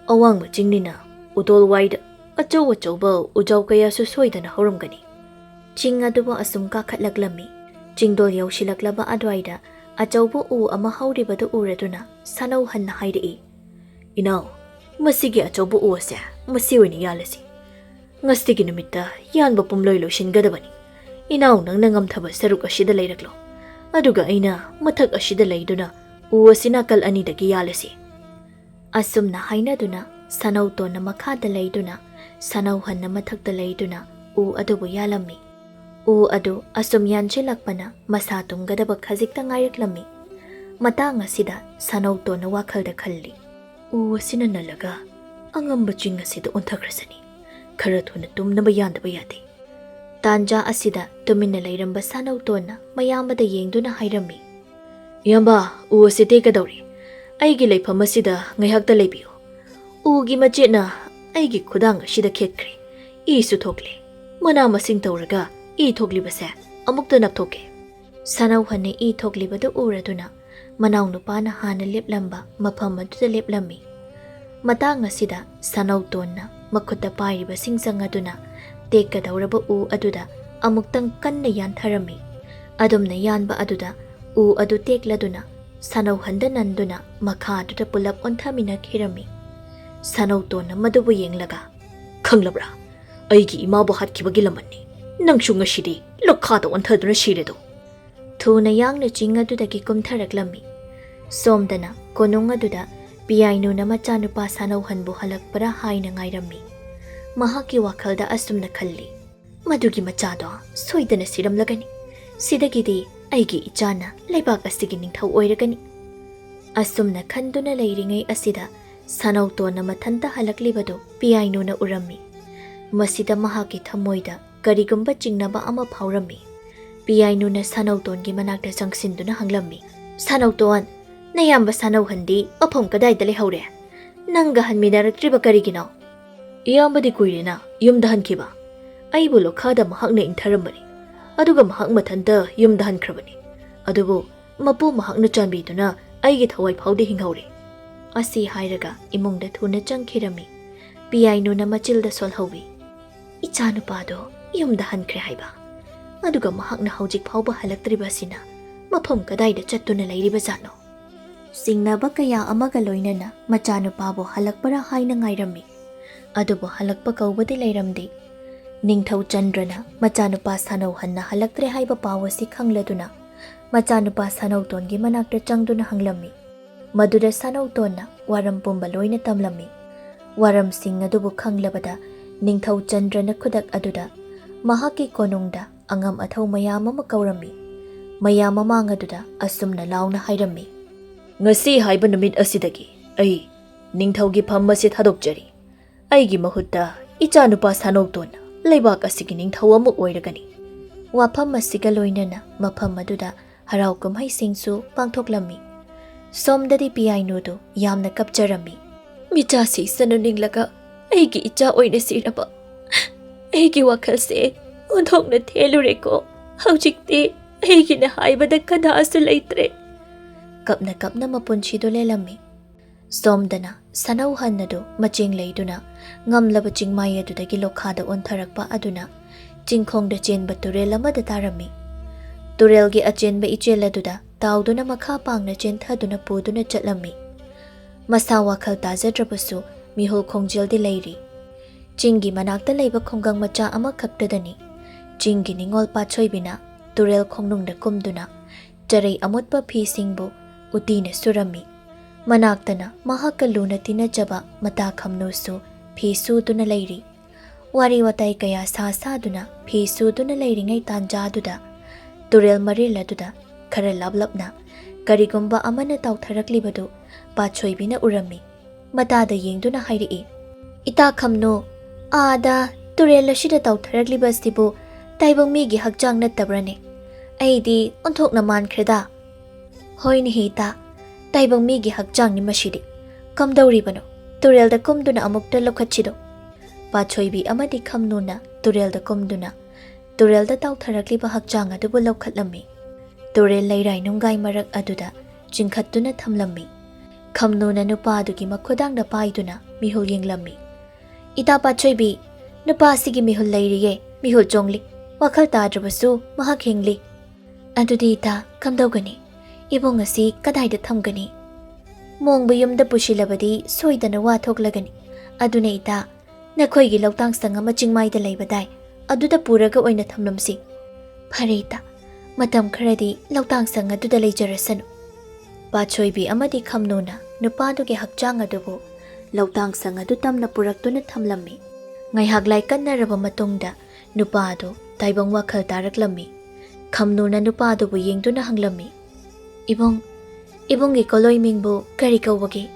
ꯑꯋꯥꯡꯕ ꯆꯤꯡꯅꯤꯅ ꯎꯗꯣꯜ ꯋꯥꯏꯗ ꯑꯆꯧ ꯑꯆꯧꯕ ꯎꯖꯥꯎ ꯀꯌꯥꯁꯨ ꯁꯣꯏꯗꯅ ꯍꯧꯔꯝꯒꯅꯤ꯫" ꯆꯤꯡ ꯑꯗꯨꯕꯨ ꯑꯁꯨꯝ ꯀꯥꯈꯠꯂꯛꯂꯝꯃꯤ꯫ ꯆꯤꯡꯗꯣꯜ ꯌꯧꯁꯤꯜꯂꯛꯂꯕ ꯑꯗꯨꯋꯥꯏꯗ ꯑꯆꯧꯕ ꯎ ꯑꯃ ꯍꯧꯔꯤꯕꯗꯨ ꯎꯔꯗꯨꯅ ꯁꯥꯅꯧꯍꯟꯅ ꯍꯥꯏꯔꯛꯏ, "ꯏꯅꯥꯎ, ꯃꯁꯤꯒꯤ ꯑꯆꯧꯕ ꯎ ꯑꯁꯦ ꯃꯁꯤ ꯑꯣꯏꯅ ꯌꯥꯜꯂꯁꯤ꯫ ꯉꯁꯤꯒꯤ ꯅꯨꯃꯤꯠꯇ ꯌꯥꯟꯕ ꯄꯨꯝꯂꯣꯏ ꯂꯣꯏꯁꯤꯟꯒꯗꯕꯅꯤ꯫ ꯏꯅꯥꯎ ꯅꯪꯅ ꯉꯝꯊꯕ ꯁꯔꯨꯛ ꯑꯁꯤꯗ ꯂꯩꯔꯛꯂꯣ꯫ ꯑꯗꯨꯒ ꯑꯩꯅ ꯃꯊꯛ ꯑꯁꯤꯗ ꯂꯩꯗꯨꯅ ꯎ ꯑꯁꯤ ꯅꯥꯀꯜ ꯑꯅꯤꯗꯒꯤ ꯌꯥꯜꯂꯁꯤ꯫" ꯑꯁꯨꯝꯅ ꯍꯥꯏꯅꯗꯨꯅ ꯁꯥꯅꯧꯇꯣꯟꯅ ꯃꯈꯥꯗ ꯂꯩꯗꯨꯅ ꯁꯥꯅꯧꯍꯟꯅ ꯃꯊꯛꯇ ꯂꯩꯗꯨꯅ ꯎ ꯑꯗꯨꯕꯨ ꯌꯥꯜꯂꯝꯃꯤ꯫ ꯎ ꯑꯗꯨ ꯑꯁꯨꯝ ꯌꯥꯟꯁꯤꯜꯂꯛꯄꯅ ꯃꯁꯥ ꯇꯨꯝꯒꯗꯕ ꯈꯖꯤꯛꯇ ꯉꯥꯏꯔꯛꯂꯝꯃꯤ꯫ ꯃꯇꯥꯡ ꯑꯁꯤꯗ ꯁꯥꯅꯧꯇꯣꯟꯅ ꯋꯥꯈꯜꯗ ꯈꯜꯂꯤ, "ꯎ ꯑꯁꯤꯅ ꯅꯜꯂꯒ ꯑꯉꯝꯕ ꯆꯤꯡ ꯑꯁꯤꯗ ꯑꯣꯟꯊꯈ꯭ꯔꯁꯅꯤ꯫ ꯈꯔ ꯊꯨꯅ ꯇꯨꯝꯅꯕ ꯌꯥꯟꯗꯕ ꯌꯥꯗꯦ꯫" ꯇꯥꯟꯖꯥ ꯑꯁꯤꯗ ꯇꯨꯃꯤꯟꯅ ꯂꯩꯔꯝꯕ ꯁꯥꯅꯧꯇꯣꯟꯅ ꯃꯌꯥꯝꯕꯗ ꯌꯦꯡꯗꯨꯅ ꯍꯥꯏꯔꯝꯃꯤ, "ꯏꯌꯥꯝꯕ, ꯎ ꯑꯁꯤ ꯇꯦꯛꯀꯗꯧꯔꯤ꯫ ꯑꯩꯒꯤ ꯂꯩꯐꯝ ꯑꯁꯤꯗ ꯉꯥꯏꯍꯥꯛꯇ ꯂꯩꯕꯤꯌꯨ꯫ ꯎꯒꯤ ꯃꯆꯦꯠꯅ ꯑꯩꯒꯤ ꯈꯨꯗꯥꯡ ꯑꯁꯤꯗ ꯈꯦꯠꯈ꯭ꯔꯦ꯫ ꯏꯁꯨ ꯊꯣꯛꯂꯦ꯫ ꯃꯅꯥ ꯃꯁꯤꯡ ꯇꯧꯔꯒ ꯏ ꯊꯣꯛꯂꯤꯕꯁꯦ ꯑꯃꯨꯛꯇ ꯅꯞꯊꯣꯛꯀꯦ꯫" ꯁꯥꯅꯧꯍꯟꯅ ꯏ ꯊꯣꯛꯂꯤꯕꯗꯨ ꯎꯔꯗꯨꯅ ꯃꯅꯥꯎꯅꯨꯄꯥꯅ ꯍꯥꯟꯅ ꯂꯦꯞꯂꯝꯕ ꯃꯐꯝ ꯑꯗꯨꯗ ꯂꯦꯞꯂꯝꯃꯤ꯫ ꯃꯇꯥꯡ ꯑꯁꯤꯗ ꯁꯥꯅꯧꯇꯣꯟꯅ ꯃꯈꯨꯠꯇ ꯄꯥꯏꯔꯤꯕ ꯁꯤꯡꯖꯪ ꯑꯗꯨꯅ ꯇꯦꯛꯀꯗꯧꯔꯕ ꯎ ꯑꯗꯨꯗ ꯑꯃꯨꯛꯇꯪ ꯀꯟꯅ ꯌꯥꯟꯊꯔꯝꯃꯤ꯫ ꯑꯗꯨꯝꯅ ꯌꯥꯟꯕ ꯑꯗꯨꯗ ꯎ ꯑꯗꯨ ꯇꯦꯛꯂꯗꯨꯅ ꯁꯥꯅꯧꯍꯟꯗ ꯅꯟꯗꯨꯅ ꯃꯈꯥꯗꯨꯗ ꯄꯨꯂꯞ ꯑꯣꯟꯊꯃꯤꯟꯅꯈꯤꯔꯝꯃꯤ꯫ ꯁꯥꯅꯧꯇꯣꯟꯅ ꯃꯗꯨꯕꯨ ꯌꯦꯡꯂꯒ, "ꯈꯪꯂꯕ꯭ꯔꯥ? ꯑꯩꯒꯤ ꯏꯃꯥꯕꯨ ꯍꯥꯠꯈꯤꯕꯒꯤ ꯂꯃꯟꯅꯤ꯫ ꯅꯪꯁꯨ ꯉꯁꯤꯗꯤ ꯂꯣꯛꯈꯥꯗ ꯑꯣꯟꯊꯗꯨꯅ ꯁꯤꯔꯦꯗꯣ꯫" ꯊꯨꯅ ꯌꯥꯡꯅ ꯆꯤꯡ ꯑꯗꯨꯗꯒꯤ ꯀꯨꯝꯊꯔꯛꯂꯝꯃꯤ꯫ ꯁꯣꯝꯗꯅ ꯀꯣꯅꯨꯡ ꯑꯗꯨꯗ ꯄꯤꯌꯥꯏꯅꯨꯅ ꯃꯆꯥꯅꯨꯄꯥ ꯁꯥꯅꯧꯍꯟꯕꯨ ꯍꯜꯂꯛꯄ꯭ꯔꯥ ꯍꯥꯏꯅ ꯉꯥꯏꯔꯝꯃꯤ꯫ ꯃꯍꯥꯛꯀꯤ ꯋꯥꯈꯜꯗ ꯑꯁꯨꯝꯅ ꯈꯜꯂꯤ, "ꯃꯗꯨꯒꯤ ꯃꯆꯥꯗꯣ ꯁꯣꯏꯗꯅ ꯁꯤꯔꯝꯂꯒꯅꯤ꯫ ꯁꯤꯗꯒꯤꯗꯤ ꯑꯩꯒꯤ ꯏꯆꯥꯅ ꯂꯩꯕꯥꯛ ꯑꯁꯤꯒꯤ ꯅꯤꯡꯊꯧ ꯑꯣꯏꯔꯒꯅꯤ꯫" ꯑꯁꯨꯝꯅ ꯈꯟꯗꯨꯅ ꯂꯩꯔꯤꯉꯩ ꯑꯁꯤꯗ ꯁꯥꯅꯧꯇꯣꯟꯅ ꯃꯊꯟꯇ ꯍꯜꯂꯛꯂꯤꯕꯗꯨ ꯄꯤꯌꯥꯏꯅꯨꯅ ꯎꯔꯝꯃꯤ꯫ ꯃꯁꯤꯗ ꯃꯍꯥꯛꯀꯤ ꯊꯃꯣꯏꯗ ꯀꯔꯤꯒꯨꯝꯕ ꯆꯤꯡꯅꯕ ꯑꯃ ꯐꯥꯎꯔꯝꯃꯤ꯫ ꯄꯤꯌꯥꯏꯅꯨꯅ ꯁꯥꯅꯧꯇꯣꯟꯒꯤ ꯃꯅꯥꯛꯇ ꯆꯪꯁꯤꯟꯗꯨꯅ ꯍꯪꯂꯝꯃꯤ, "ꯁꯥꯅꯧꯇꯣꯟ, ꯅꯌꯥꯝꯕ ꯁꯥꯅꯧꯍꯟꯗꯤ ꯃꯐꯝ ꯀꯗꯥꯏꯗ ꯂꯩꯍꯧꯔꯦ? ꯅꯪꯒ ꯍꯟꯃꯤꯟꯅꯔꯛꯇ꯭ꯔꯤꯕ ꯀꯔꯤꯒꯤꯅꯣ?" "ꯏꯌꯥꯝꯕꯗꯤ ꯀꯨꯏꯔꯦꯅ ꯌꯨꯝꯗ ꯍꯟꯈꯤꯕ꯫ ꯑꯩꯕꯨ ꯂꯣꯈꯥꯗ ꯃꯍꯥꯛꯅ ꯏꯟꯊꯔꯝꯕꯅꯤ, ꯑꯗꯨꯒ ꯃꯍꯥꯛ ꯃꯊꯟꯇ ꯌꯨꯝꯗ ꯍꯟꯈ꯭ꯔꯕꯅꯤ꯫ ꯑꯗꯨꯕꯨ ꯃꯄꯨ ꯃꯍꯥꯛꯅ ꯆꯥꯟꯕꯤꯗꯨꯅ ꯑꯩꯒꯤ ꯊꯋꯥꯏ ꯐꯥꯎꯗꯤ ꯍꯤꯡꯍꯧꯔꯦ"꯫ ꯑꯁꯤ ꯍꯥꯏꯔꯒ ꯏꯃꯨꯡꯗ ꯊꯨꯅ ꯆꯪꯈꯤꯔꯝꯃꯤ꯫ ꯄꯤꯌꯥꯏꯅꯨꯅ ꯃꯆꯤꯜꯗ ꯁꯣꯜꯍꯧꯏ, "ꯏꯆꯥꯅꯨꯄꯥꯗꯣ ꯌꯨꯝꯗ ꯍꯟꯈ꯭ꯔꯦ ꯍꯥꯏꯕ, ꯑꯗꯨꯒ ꯃꯍꯥꯛꯅ ꯍꯧꯖꯤꯛ ꯐꯥꯎꯕ ꯍꯜꯂꯛꯇ꯭ꯔꯤꯕ ꯑꯁꯤꯅ ꯃꯐꯝ ꯀꯗꯥꯏꯗ ꯆꯠꯇꯨꯅ ꯂꯩꯔꯤꯕꯖꯥꯠꯅꯣ?" ꯆꯤꯡꯅꯕ ꯀꯌꯥ ꯑꯃꯒ ꯂꯣꯏꯅꯅ ꯃꯆꯥꯅꯨꯄꯥꯕꯨ ꯍꯜꯂꯛꯄꯔꯥ ꯍꯥꯏꯅ ꯉꯥꯏꯔꯝꯃꯤ꯫ ꯑꯗꯨꯕꯨ ꯍꯜꯂꯛꯄ ꯀꯧꯕꯗꯤ ꯂꯩꯔꯝꯗꯦ꯫ ꯅꯤꯡꯊꯧ ꯆꯟꯗ꯭ꯔꯅ ꯃꯆꯥꯅꯨꯄꯥ ꯁꯥꯅꯧꯍꯟꯅ ꯍꯜꯂꯛꯇ꯭ꯔꯦ ꯍꯥꯏꯕ ꯄꯥꯎ ꯑꯁꯤ ꯈꯪꯂꯗꯨꯅ ꯃꯆꯥꯅꯨꯄꯥ ꯁꯥꯅꯧꯇꯣꯟꯒꯤ ꯃꯅꯥꯛꯇ ꯆꯪꯗꯨꯅ ꯍꯪꯂꯝꯃꯤ꯫ ꯃꯗꯨꯗ ꯁꯥꯅꯧꯇꯣꯟꯅ ꯋꯥꯔꯝ ꯄꯨꯝꯕ ꯂꯣꯏꯅ ꯇꯝꯂꯝꯃꯤ꯫ ꯋꯥꯔꯝꯁꯤꯡ ꯑꯗꯨꯕꯨ ꯈꯪꯂꯕꯗ ꯅꯤꯡꯊꯧ ꯆꯟꯗ꯭ꯔꯅ ꯈꯨꯗꯛ ꯑꯗꯨꯗ ꯃꯍꯥꯛꯀꯤ ꯀꯣꯅꯨꯡꯗ ꯑꯉꯝ ꯑꯊꯧ ꯃꯌꯥꯝ ꯑꯃ ꯀꯧꯔꯝꯃꯤ꯫ ꯃꯌꯥꯝ ꯃꯃꯥꯡ ꯑꯗꯨꯗ ꯑꯁꯨꯝꯅ ꯂꯥꯎꯅ ꯍꯥꯏꯔꯝꯃꯤ, "ꯉꯁꯤ ꯍꯥꯏꯕ ꯅꯨꯃꯤꯠ ꯑꯁꯤꯗꯒꯤ ꯑꯩ ꯅꯤꯡꯊꯧꯒꯤ ꯐꯝ ꯑꯁꯤ ꯊꯥꯗꯣꯛꯆꯔꯤ꯫ ꯑꯩꯒꯤ ꯃꯍꯨꯠꯇ ꯏꯆꯥꯅꯨꯄꯥ ꯁꯥꯅꯧꯇꯣꯟꯅ ꯂꯩꯕꯥꯛ ꯑꯁꯤꯒꯤ ꯅꯤꯡꯊꯧ ꯑꯃ ꯑꯣꯏꯔꯒꯅꯤ"꯫ ꯋꯥꯐꯝ ꯑꯁꯤꯒ ꯂꯣꯏꯅꯅ ꯃꯐꯝ ꯑꯗꯨꯗ ꯍꯔꯥꯎ ꯀꯨꯝꯍꯩꯁꯤꯡꯁꯨ ꯄꯥꯡꯊꯣꯛꯂꯝꯃꯤ꯫ ꯁꯣꯝꯗꯗꯤ ꯄꯤꯌꯥꯏꯅꯨꯗꯨ ꯌꯥꯝꯅ ꯀꯞꯆꯔꯝꯃꯤ꯫ "ꯃꯤꯆꯥ ꯁꯤꯁꯅꯨ ꯅꯤꯡꯂꯒ ꯑꯩꯒꯤ ꯏꯆꯥ ꯑꯣꯏꯅ ꯁꯤꯔꯕ ꯑꯩꯒꯤ ꯋꯥꯈꯜꯁꯦ ꯑꯣꯟꯊꯣꯛꯅ ꯊꯦꯜꯂꯨꯔꯦꯀꯣ꯫ ꯍꯧꯖꯤꯛꯇꯤ ꯑꯩꯒꯤꯅ ꯍꯥꯏꯕꯗ ꯀꯅꯥꯁꯨ ꯂꯩꯇ꯭ꯔꯦ"꯫ ꯀꯞꯅ ꯀꯞꯅ ꯃꯄꯨꯟꯁꯤꯗꯨ ꯂꯦꯜꯂꯝꯃꯤ꯫ ꯁꯣꯝꯗꯅ ꯁꯥꯅꯧꯍꯟ ꯑꯗꯨ ꯃꯆꯦꯡ ꯂꯩꯗꯨꯅ ꯉꯝꯂꯕ ꯆꯤꯡꯃꯥꯏ ꯑꯗꯨꯗꯒꯤ ꯂꯣꯈꯥꯗ ꯑꯣꯟꯊꯔꯛꯄ ꯑꯗꯨꯅ ꯆꯤꯡꯈꯣꯡꯗ ꯆꯦꯟꯕ ꯇꯨꯔꯦꯜ ꯑꯃꯗ ꯇꯥꯔꯝꯃꯤ꯫ ꯇꯨꯔꯦꯜꯒꯤ ꯑꯆꯦꯟꯕ ꯏꯆꯦꯜ ꯑꯗꯨꯗ ꯇꯥꯎꯗꯨꯅ ꯃꯈꯥ ꯄꯥꯡꯅ ꯆꯦꯟꯊꯗꯨꯅ ꯄꯨꯗꯨꯅ ꯆꯠꯂꯝꯃꯤ꯫ ꯃꯁꯥ ꯋꯥꯈꯜ ꯇꯥꯖꯗ꯭ꯔꯕꯁꯨ ꯃꯤꯍꯨꯜ ꯈꯣꯡꯖꯦꯜꯗꯤ ꯂꯩꯔꯤ꯫ ꯆꯤꯡꯒꯤ ꯃꯅꯥꯛꯇ ꯂꯩꯕ ꯈꯨꯡꯒꯪ ꯃꯆꯥ ꯑꯃꯈꯛꯇꯗꯅꯤ ꯆꯤꯡꯒꯤ ꯅꯤꯉꯣꯜ ꯄꯥꯠꯁꯣꯏꯕꯤꯅ ꯇꯨꯔꯦꯜ ꯈꯣꯡꯅꯨꯡꯗ ꯀꯨꯝꯗꯨꯅ ꯆꯔꯩ ꯑꯃꯣꯠꯄ ꯐꯤꯁꯤꯡꯕꯨ ꯎꯇꯤꯅ ꯁꯨꯔꯝꯃꯤ꯫ ꯃꯅꯥꯛꯇꯅ ꯃꯍꯥꯛꯀ ꯂꯨꯅ ꯇꯤꯟꯅꯖꯕ ꯃꯇꯥ ꯈꯝꯅꯨꯁꯨ ꯐꯤ ꯁꯨꯗꯨꯅ ꯂꯩꯔꯤ꯫ ꯋꯥꯔꯤ ꯋꯥꯇꯥꯏ ꯀꯌꯥ ꯁꯥ ꯁꯥꯗꯨꯅ ꯐꯤ ꯁꯨꯗꯨꯅ ꯂꯩꯔꯤꯉꯩ ꯇꯥꯟꯖꯥꯗꯨꯗ ꯇꯨꯔꯦꯜ ꯃꯔꯤꯜ ꯑꯗꯨꯗ ꯈꯔ ꯂꯥꯞꯂꯞꯅ ꯀꯔꯤꯒꯨꯝꯕ ꯑꯃꯅ ꯇꯥꯎꯊꯔꯛꯂꯤꯕꯗꯨ ꯄꯥꯠꯁꯣꯏꯕꯤꯅ ꯎꯔꯝꯃꯤ꯫ ꯃꯇꯥꯗ ꯌꯦꯡꯗꯨꯅ ꯍꯥꯏꯔꯛꯏ, "ꯏꯇꯥ ꯈꯝꯅꯨ, ꯑꯥꯗ ꯇꯨꯔꯦꯜ ꯑꯁꯤꯗ ꯇꯥꯎꯊꯔꯛꯂꯤꯕ ꯑꯁꯤꯕꯨ ꯇꯥꯏꯕꯪ ꯃꯤꯒꯤ ꯍꯛꯆꯥꯡ ꯅꯠꯇꯕ꯭ꯔꯅꯦ? ꯑꯩꯗꯤ ꯑꯣꯟꯊꯣꯛꯅ ꯃꯥꯟꯈ꯭ꯔꯦꯗ꯫ ꯍꯣꯏꯅꯦꯍꯦ ꯏꯇꯥ, ꯇꯥꯏꯕꯪ ꯃꯤꯒꯤ ꯍꯛꯆꯥꯡꯅꯤ ꯃꯁꯤꯗꯤ꯫ ꯀꯝꯗꯧꯔꯤꯕꯅꯣ? ꯇꯨꯔꯦꯜꯗ ꯀꯨꯝꯗꯨꯅ ꯑꯃꯨꯛꯇ ꯂꯧꯈꯠꯁꯤꯗꯣ꯫ ꯄꯥꯠꯁꯣꯏꯕꯤ ꯑꯃꯗꯤ ꯈꯝꯅꯨꯅ ꯇꯨꯔꯦꯜꯗ ꯀꯨꯝꯗꯨꯅ ꯇꯨꯔꯦꯜꯗ ꯇꯥꯎꯊꯔꯛꯂꯤꯕ ꯍꯛꯆꯥꯡ ꯑꯗꯨꯕꯨ ꯂꯧꯈꯠꯂꯝꯃꯤ꯫ ꯇꯨꯔꯦꯜ ꯂꯩꯔꯥꯏ ꯅꯨꯡꯒꯥꯏ ꯃꯔꯛ ꯑꯗꯨꯗ ꯆꯤꯡꯈꯠꯇꯨꯅ ꯊꯝꯂꯝꯃꯤ꯫ ꯈꯝꯅꯨꯅ ꯅꯨꯄꯥ ꯑꯗꯨꯒꯤ ꯃꯈꯨꯗꯥꯡꯗ ꯄꯥꯏꯗꯨꯅ ꯃꯤꯍꯨꯜ ꯌꯦꯡꯂꯝꯃꯤ꯫ "ꯏꯇꯥ ꯄꯥꯠꯁꯣꯏꯕꯤ, ꯅꯨꯄꯥ ꯑꯁꯤꯒꯤ ꯃꯤꯍꯨꯜ ꯂꯩꯔꯤꯌꯦ, ꯃꯤꯍꯨꯜ ꯆꯣꯡꯂꯤ꯫ ꯋꯥꯈꯜ ꯇꯥꯗ꯭ꯔꯕꯁꯨ ꯃꯍꯥꯛ ꯍꯤꯡꯂꯤ꯫ ꯑꯗꯨꯗꯤ ꯏꯇꯥ, ꯀꯝꯗꯧꯒꯅꯤ? ꯏꯕꯨꯡ ꯑꯁꯤ ꯀꯗꯥꯏꯗ ꯊꯝꯒꯅꯤ? ꯃꯣꯡꯕ ꯌꯨꯝꯗ ꯄꯨꯁꯤꯜꯂꯕꯗꯤ ꯁꯣꯏꯗꯅ ꯋꯥ ꯊꯣꯛꯂꯒꯅꯤ꯫ ꯑꯗꯨꯅ ꯏꯇꯥ, ꯅꯈꯣꯏꯒꯤ ꯂꯧꯇꯥꯡ ꯁꯪ ꯑꯃ ꯆꯤꯡꯃꯥꯏꯗ ꯂꯩꯕꯗꯥꯏ, ꯑꯗꯨꯗ ꯄꯨꯔꯒ ꯑꯣꯏꯅ ꯊꯝꯂꯝꯁꯤ꯫ ꯐꯔꯦ ꯏꯇꯥ, ꯃꯇꯝ ꯈꯔꯗꯤ ꯂꯧꯇꯥꯡ ꯁꯪ ꯑꯗꯨꯗ ꯂꯩꯖꯔꯁꯅꯨ꯫" ꯄꯥꯠꯁꯣꯏꯕꯤ ꯑꯃꯗꯤ ꯈꯝꯅꯨꯅ ꯅꯨꯄꯥꯗꯨꯒꯤ ꯍꯛꯆꯥꯡ ꯑꯗꯨꯕꯨ ꯂꯧꯇꯥꯡ ꯁꯪ ꯑꯗꯨ ꯇꯝꯅ ꯄꯨꯔꯛꯇꯨꯅ ꯊꯝꯂꯝꯃꯤ꯫ ꯉꯥꯏꯍꯥꯛ ꯂꯥꯏꯀꯠꯅꯔꯕ ꯃꯇꯨꯡꯗ ꯅꯨꯄꯥ ꯑꯗꯨ ꯇꯥꯏꯕꯪ ꯋꯥꯈꯜ ꯇꯥꯔꯛꯂꯝꯃꯤ꯫ ꯈꯝꯅꯨꯅ ꯅꯨꯄꯥ ꯑꯗꯨꯕꯨ ꯌꯦꯡꯗꯨꯅ ꯍꯪꯂꯝꯃꯤ, "ꯏꯕꯨꯡ, ꯏꯕꯨꯡꯒꯤ ꯀꯣꯂꯣꯏ ꯃꯤꯡꯕꯨ ꯀꯔꯤ ꯀꯧꯕꯒꯦ?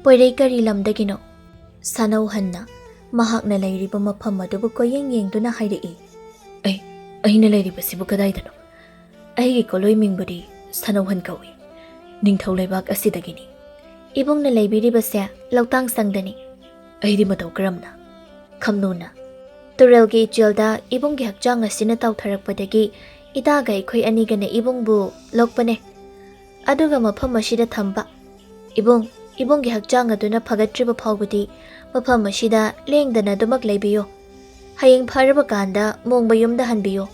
ꯄꯣꯏꯔꯩ ꯀꯔꯤ ꯂꯝꯗꯒꯤꯅꯣ?" ꯁꯥꯅꯧꯍꯟꯅ ꯃꯍꯥꯛꯅ ꯂꯩꯔꯤꯕ ꯃꯐꯝ ꯑꯗꯨꯕꯨ ꯀꯣꯏꯌꯦꯡ ꯌꯦꯡꯗꯨꯅ ꯍꯥꯏꯔꯛꯏ, "ꯑꯩ, ꯑꯩꯅ ꯂꯩꯔꯤꯕꯁꯤꯕꯨ ꯀꯗꯥꯏꯗꯅꯣ? ꯑꯩꯒꯤ ꯀꯣꯂꯣꯏ ꯃꯤꯡꯕꯨꯗꯤ ꯁꯥꯅꯧꯍꯟ ꯀꯧꯏ꯫ ꯅꯤꯡꯊꯧ ꯂꯩꯕꯥꯛ ꯑꯁꯤꯗꯒꯤꯅꯤ꯫" "ꯏꯕꯨꯡꯅ ꯂꯩꯕꯤꯔꯤꯕꯁꯦ ꯂꯧꯇꯥꯡ ꯁꯪꯗꯅꯤ꯫" "ꯑꯩꯗꯤ ꯃꯇꯧ ꯀꯔꯝꯅ?" ꯈꯝꯅꯨꯅ, "ꯇꯨꯔꯦꯜꯒꯤ ꯏꯆꯦꯜꯗ ꯏꯕꯨꯡꯒꯤ ꯍꯛꯆꯥꯡ ꯑꯁꯤꯅ ꯇꯥꯎꯊꯔꯛꯄꯗꯒꯤ ꯏꯇꯥꯒ ꯑꯩꯈꯣꯏ ꯑꯅꯤꯒꯅ ꯏꯕꯨꯡꯕꯨ ꯂꯣꯛꯄꯅꯦ꯫ ꯑꯗꯨꯒ ꯃꯐꯝ ꯑꯁꯤꯗ ꯊꯝꯕ꯫ ꯏꯕꯨꯡ, ꯏꯕꯨꯡꯒꯤ ꯍꯛꯆꯥꯡ ꯑꯗꯨꯅ ꯐꯒꯠꯇ꯭ꯔꯤꯕ ꯐꯥꯎꯕꯗꯤ ꯃꯐꯝ ꯑꯁꯤꯗ ꯂꯦꯡꯗꯅ ꯑꯗꯨꯃꯛ ꯂꯩꯕꯤꯌꯨ꯫ ꯍꯌꯦꯡ ꯐꯔꯕ ꯀꯥꯟꯗ ꯃꯣꯡꯕ ꯌꯨꯝꯗ ꯍꯟꯕꯤꯌꯨ꯫"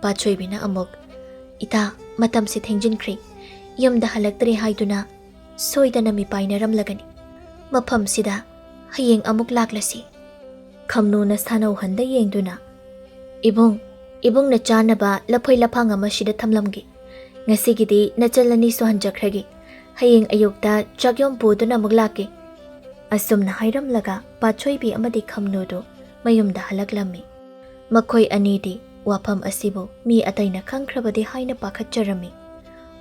ꯄꯥꯠꯁꯣꯏꯕꯤꯅ ꯑꯃꯨꯛ, "ꯏꯇꯥ, ꯃꯇꯝꯁꯤ ꯊꯦꯡꯖꯤꯟꯈ꯭ꯔꯦ꯫ ꯌꯨꯝꯗ ꯍꯜꯂꯛꯇ꯭ꯔꯦ ꯍꯥꯏꯗꯨꯅ ꯁꯣꯏꯗꯅ ꯃꯤꯄꯥꯏꯅꯔꯝꯂꯒꯅꯤ꯫ ꯃꯐꯝꯁꯤꯗ ꯍꯌꯦꯡ ꯑꯃꯨꯛ ꯂꯥꯛꯂꯁꯤ꯫" ꯈꯝꯅꯨꯅ ꯁꯥꯅꯧꯍꯟꯗ ꯌꯦꯡꯗꯨꯅ, "ꯏꯕꯨꯡ, ꯏꯕꯨꯡꯅ ꯆꯥꯅꯕ ꯂꯐꯣꯏ ꯂꯐꯥꯡ ꯑꯃ ꯁꯤꯗ ꯊꯝꯂꯝꯒꯦ꯫ ꯉꯁꯤꯒꯤꯗꯤ ꯅꯆꯜ ꯑꯅꯤꯁꯨ ꯍꯟꯖꯈ꯭ꯔꯒꯦ꯫ ꯍꯌꯦꯡ ꯑꯌꯨꯛꯇ ꯆꯥꯛꯌꯣꯝ ꯄꯨꯗꯨꯅ ꯑꯃꯨꯛ ꯂꯥꯛꯀꯦ꯫" ꯑꯁꯨꯝꯅ ꯍꯥꯏꯔꯝꯂꯒ ꯄꯥꯠꯁꯣꯏꯕꯤ ꯑꯃꯗꯤ ꯈꯝꯅꯨꯗꯨ ꯃꯌꯨꯝꯗ ꯍꯜꯂꯛꯂꯝꯃꯤ꯫ ꯃꯈꯣꯏ ꯑꯅꯤꯗꯤ ꯋꯥꯐꯝ ꯑꯁꯤꯕꯨ ꯃꯤ ꯑꯇꯩꯅ ꯈꯪꯈ꯭ꯔꯕꯗꯤ ꯍꯥꯏꯅ ꯄꯥꯈꯠꯆꯔꯝꯃꯤ꯫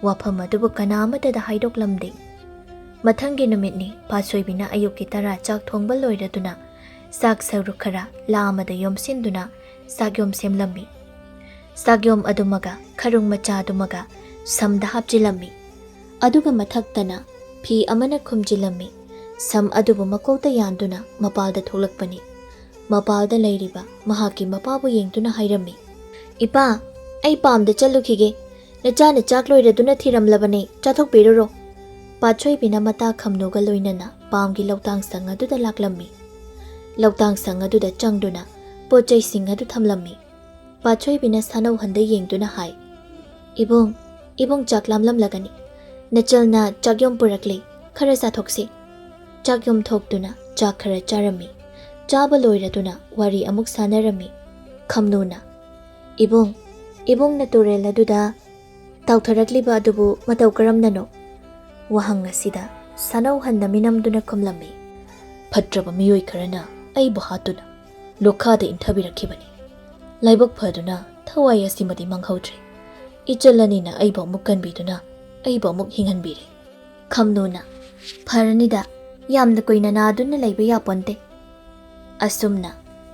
ꯋꯥꯐꯝ ꯑꯗꯨꯕꯨ ꯀꯅꯥ ꯑꯃꯠꯇꯗ ꯍꯥꯏꯗꯣꯛꯂꯝꯗꯦ꯫ ꯃꯊꯪꯒꯤ ꯅꯨꯃꯤꯠꯅꯤ꯫ ꯄꯥꯠꯁꯣꯏꯕꯤꯅ ꯑꯌꯨꯛꯀꯤ ꯇꯔꯥ ꯆꯥꯛ ꯊꯣꯡꯕ ꯂꯣꯏꯔꯗꯨꯅ ꯆꯥꯛ ꯁꯔꯨꯛ ꯈꯔ ꯂꯥ ꯑꯃꯗ ꯌꯣꯝꯁꯤꯟꯗꯨꯅ ꯆꯥꯛꯌꯣꯝ ꯁꯦꯝꯂꯝꯃꯤ꯫ ꯆꯥꯛꯌꯣꯝ ꯑꯗꯨꯃꯒ ꯈꯔꯨꯡ ꯃꯆꯥꯗꯨꯃꯒ ꯁꯝꯗ ꯍꯥꯞꯆꯤꯜꯂꯝꯃꯤ꯫ ꯑꯗꯨꯒ ꯃꯊꯛꯇꯅ ꯐꯤ ꯑꯃꯅ ꯈꯨꯝꯖꯤꯜꯂꯝꯃꯤ꯫ ꯁꯝ ꯑꯗꯨꯕꯨ ꯃꯀꯣꯛꯇ ꯌꯥꯟꯗꯨꯅ ꯃꯄꯥꯜꯗ ꯊꯣꯛꯂꯛꯄꯅꯤ꯫ ꯃꯄꯥꯜꯗ ꯂꯩꯔꯤꯕ ꯃꯍꯥꯛꯀꯤ ꯃꯄꯥꯕꯨ ꯌꯦꯡꯗꯨꯅ ꯍꯥꯏꯔꯝꯃꯤ, "ꯏꯄꯥ, ꯑꯩ ꯄꯥꯝꯗ ꯆꯠꯂꯨꯈꯤꯒꯦ꯫ ꯅꯆꯥꯅ ꯆꯥꯛ ꯂꯣꯏꯔꯗꯨꯅ ꯊꯤꯔꯝꯂꯕꯅꯦ, ꯆꯥꯊꯣꯛꯄꯤꯔꯨꯔꯣ꯫" ꯄꯥꯠꯁꯣꯏꯕꯤꯅ ꯃꯇꯥ ꯈꯝꯅꯨꯒ ꯂꯣꯏꯅꯅ ꯄꯥꯝꯒꯤ ꯂꯧꯇꯥꯡ ꯁꯪ ꯑꯗꯨꯗ ꯂꯥꯛꯂꯝꯃꯤ꯫ ꯂꯧꯇꯥꯡ ꯁꯪ ꯑꯗꯨꯗ ꯆꯪꯗꯨꯅ ꯄꯣꯠ ꯆꯩꯁꯤꯡ ꯑꯗꯨ ꯊꯝꯂꯝꯃꯤ꯫ ꯄꯥꯠꯁꯣꯏꯕꯤꯅ ꯁꯥꯅꯧꯍꯟꯗ ꯌꯦꯡꯗꯨꯅ ꯍꯥꯏ, "ꯏꯕꯨꯡ, ꯏꯕꯨꯡ ꯆꯥꯛ ꯂꯥꯝꯂꯝꯂꯒꯅꯤ꯫ ꯅꯆꯜꯅ ꯆꯥꯛꯌꯣꯝ ꯄꯨꯔꯛꯂꯦ, ꯈꯔ ꯆꯥꯊꯣꯛꯁꯤ꯫" ꯆꯥꯛꯌꯣꯝ ꯊꯣꯛꯇꯨꯅ ꯆꯥꯛ ꯈꯔ ꯆꯥꯔꯝꯃꯤ꯫ ꯆꯥꯕ ꯂꯣꯏꯔꯗꯨꯅ ꯋꯥꯔꯤ ꯑꯃꯨꯛ ꯁꯥꯟꯅꯔꯝꯃꯤ꯫ ꯈꯝꯅꯨꯅ, "ꯏꯕꯨꯡ, ꯏꯕꯨꯡꯅ ꯇꯨꯔꯦꯜ ꯑꯗꯨꯗ ꯇꯥꯎꯊꯔꯛꯂꯤꯕ ꯑꯗꯨꯕꯨ ꯃꯇꯧ ꯀꯔꯝꯅꯅꯣ?" ꯋꯥꯍꯪ ꯑꯁꯤꯗ ꯁꯥꯅꯧꯍꯟꯅ ꯃꯤꯅꯝꯗꯨꯅ ꯈꯨꯝꯂꯝꯃꯤ, "ꯐꯠꯇ꯭ꯔꯕ ꯃꯤꯑꯣꯏ ꯈꯔꯅ ꯑꯩꯕꯨ ꯍꯥꯠꯇꯨꯅ ꯂꯣꯈꯥꯗ ꯏꯟꯊꯕꯤꯔꯛꯈꯤꯕꯅꯤ꯫ ꯂꯥꯏꯕꯛ ꯐꯗꯨꯅ ꯊꯋꯥꯏ ꯑꯁꯤꯃꯗꯤ ꯃꯥꯡꯍꯧꯗ꯭ꯔꯦ꯫ ꯏꯆꯜ ꯑꯅꯤꯅ ꯑꯩꯕꯨ ꯑꯃꯨꯛ ꯀꯟꯕꯤꯗꯨꯅ ꯑꯩꯕꯨ ꯑꯃꯨꯛ ꯍꯤꯡꯍꯟꯕꯤꯔꯦ꯫" ꯈꯝꯅꯨꯅ, "ꯐꯔꯅꯤꯗ, ꯌꯥꯝꯅ ꯀꯨꯏꯅ ꯅꯥꯗꯨꯅ ꯂꯩꯕ ꯌꯥꯄꯣꯟꯇꯦ꯫" ꯑꯁꯨꯝꯅ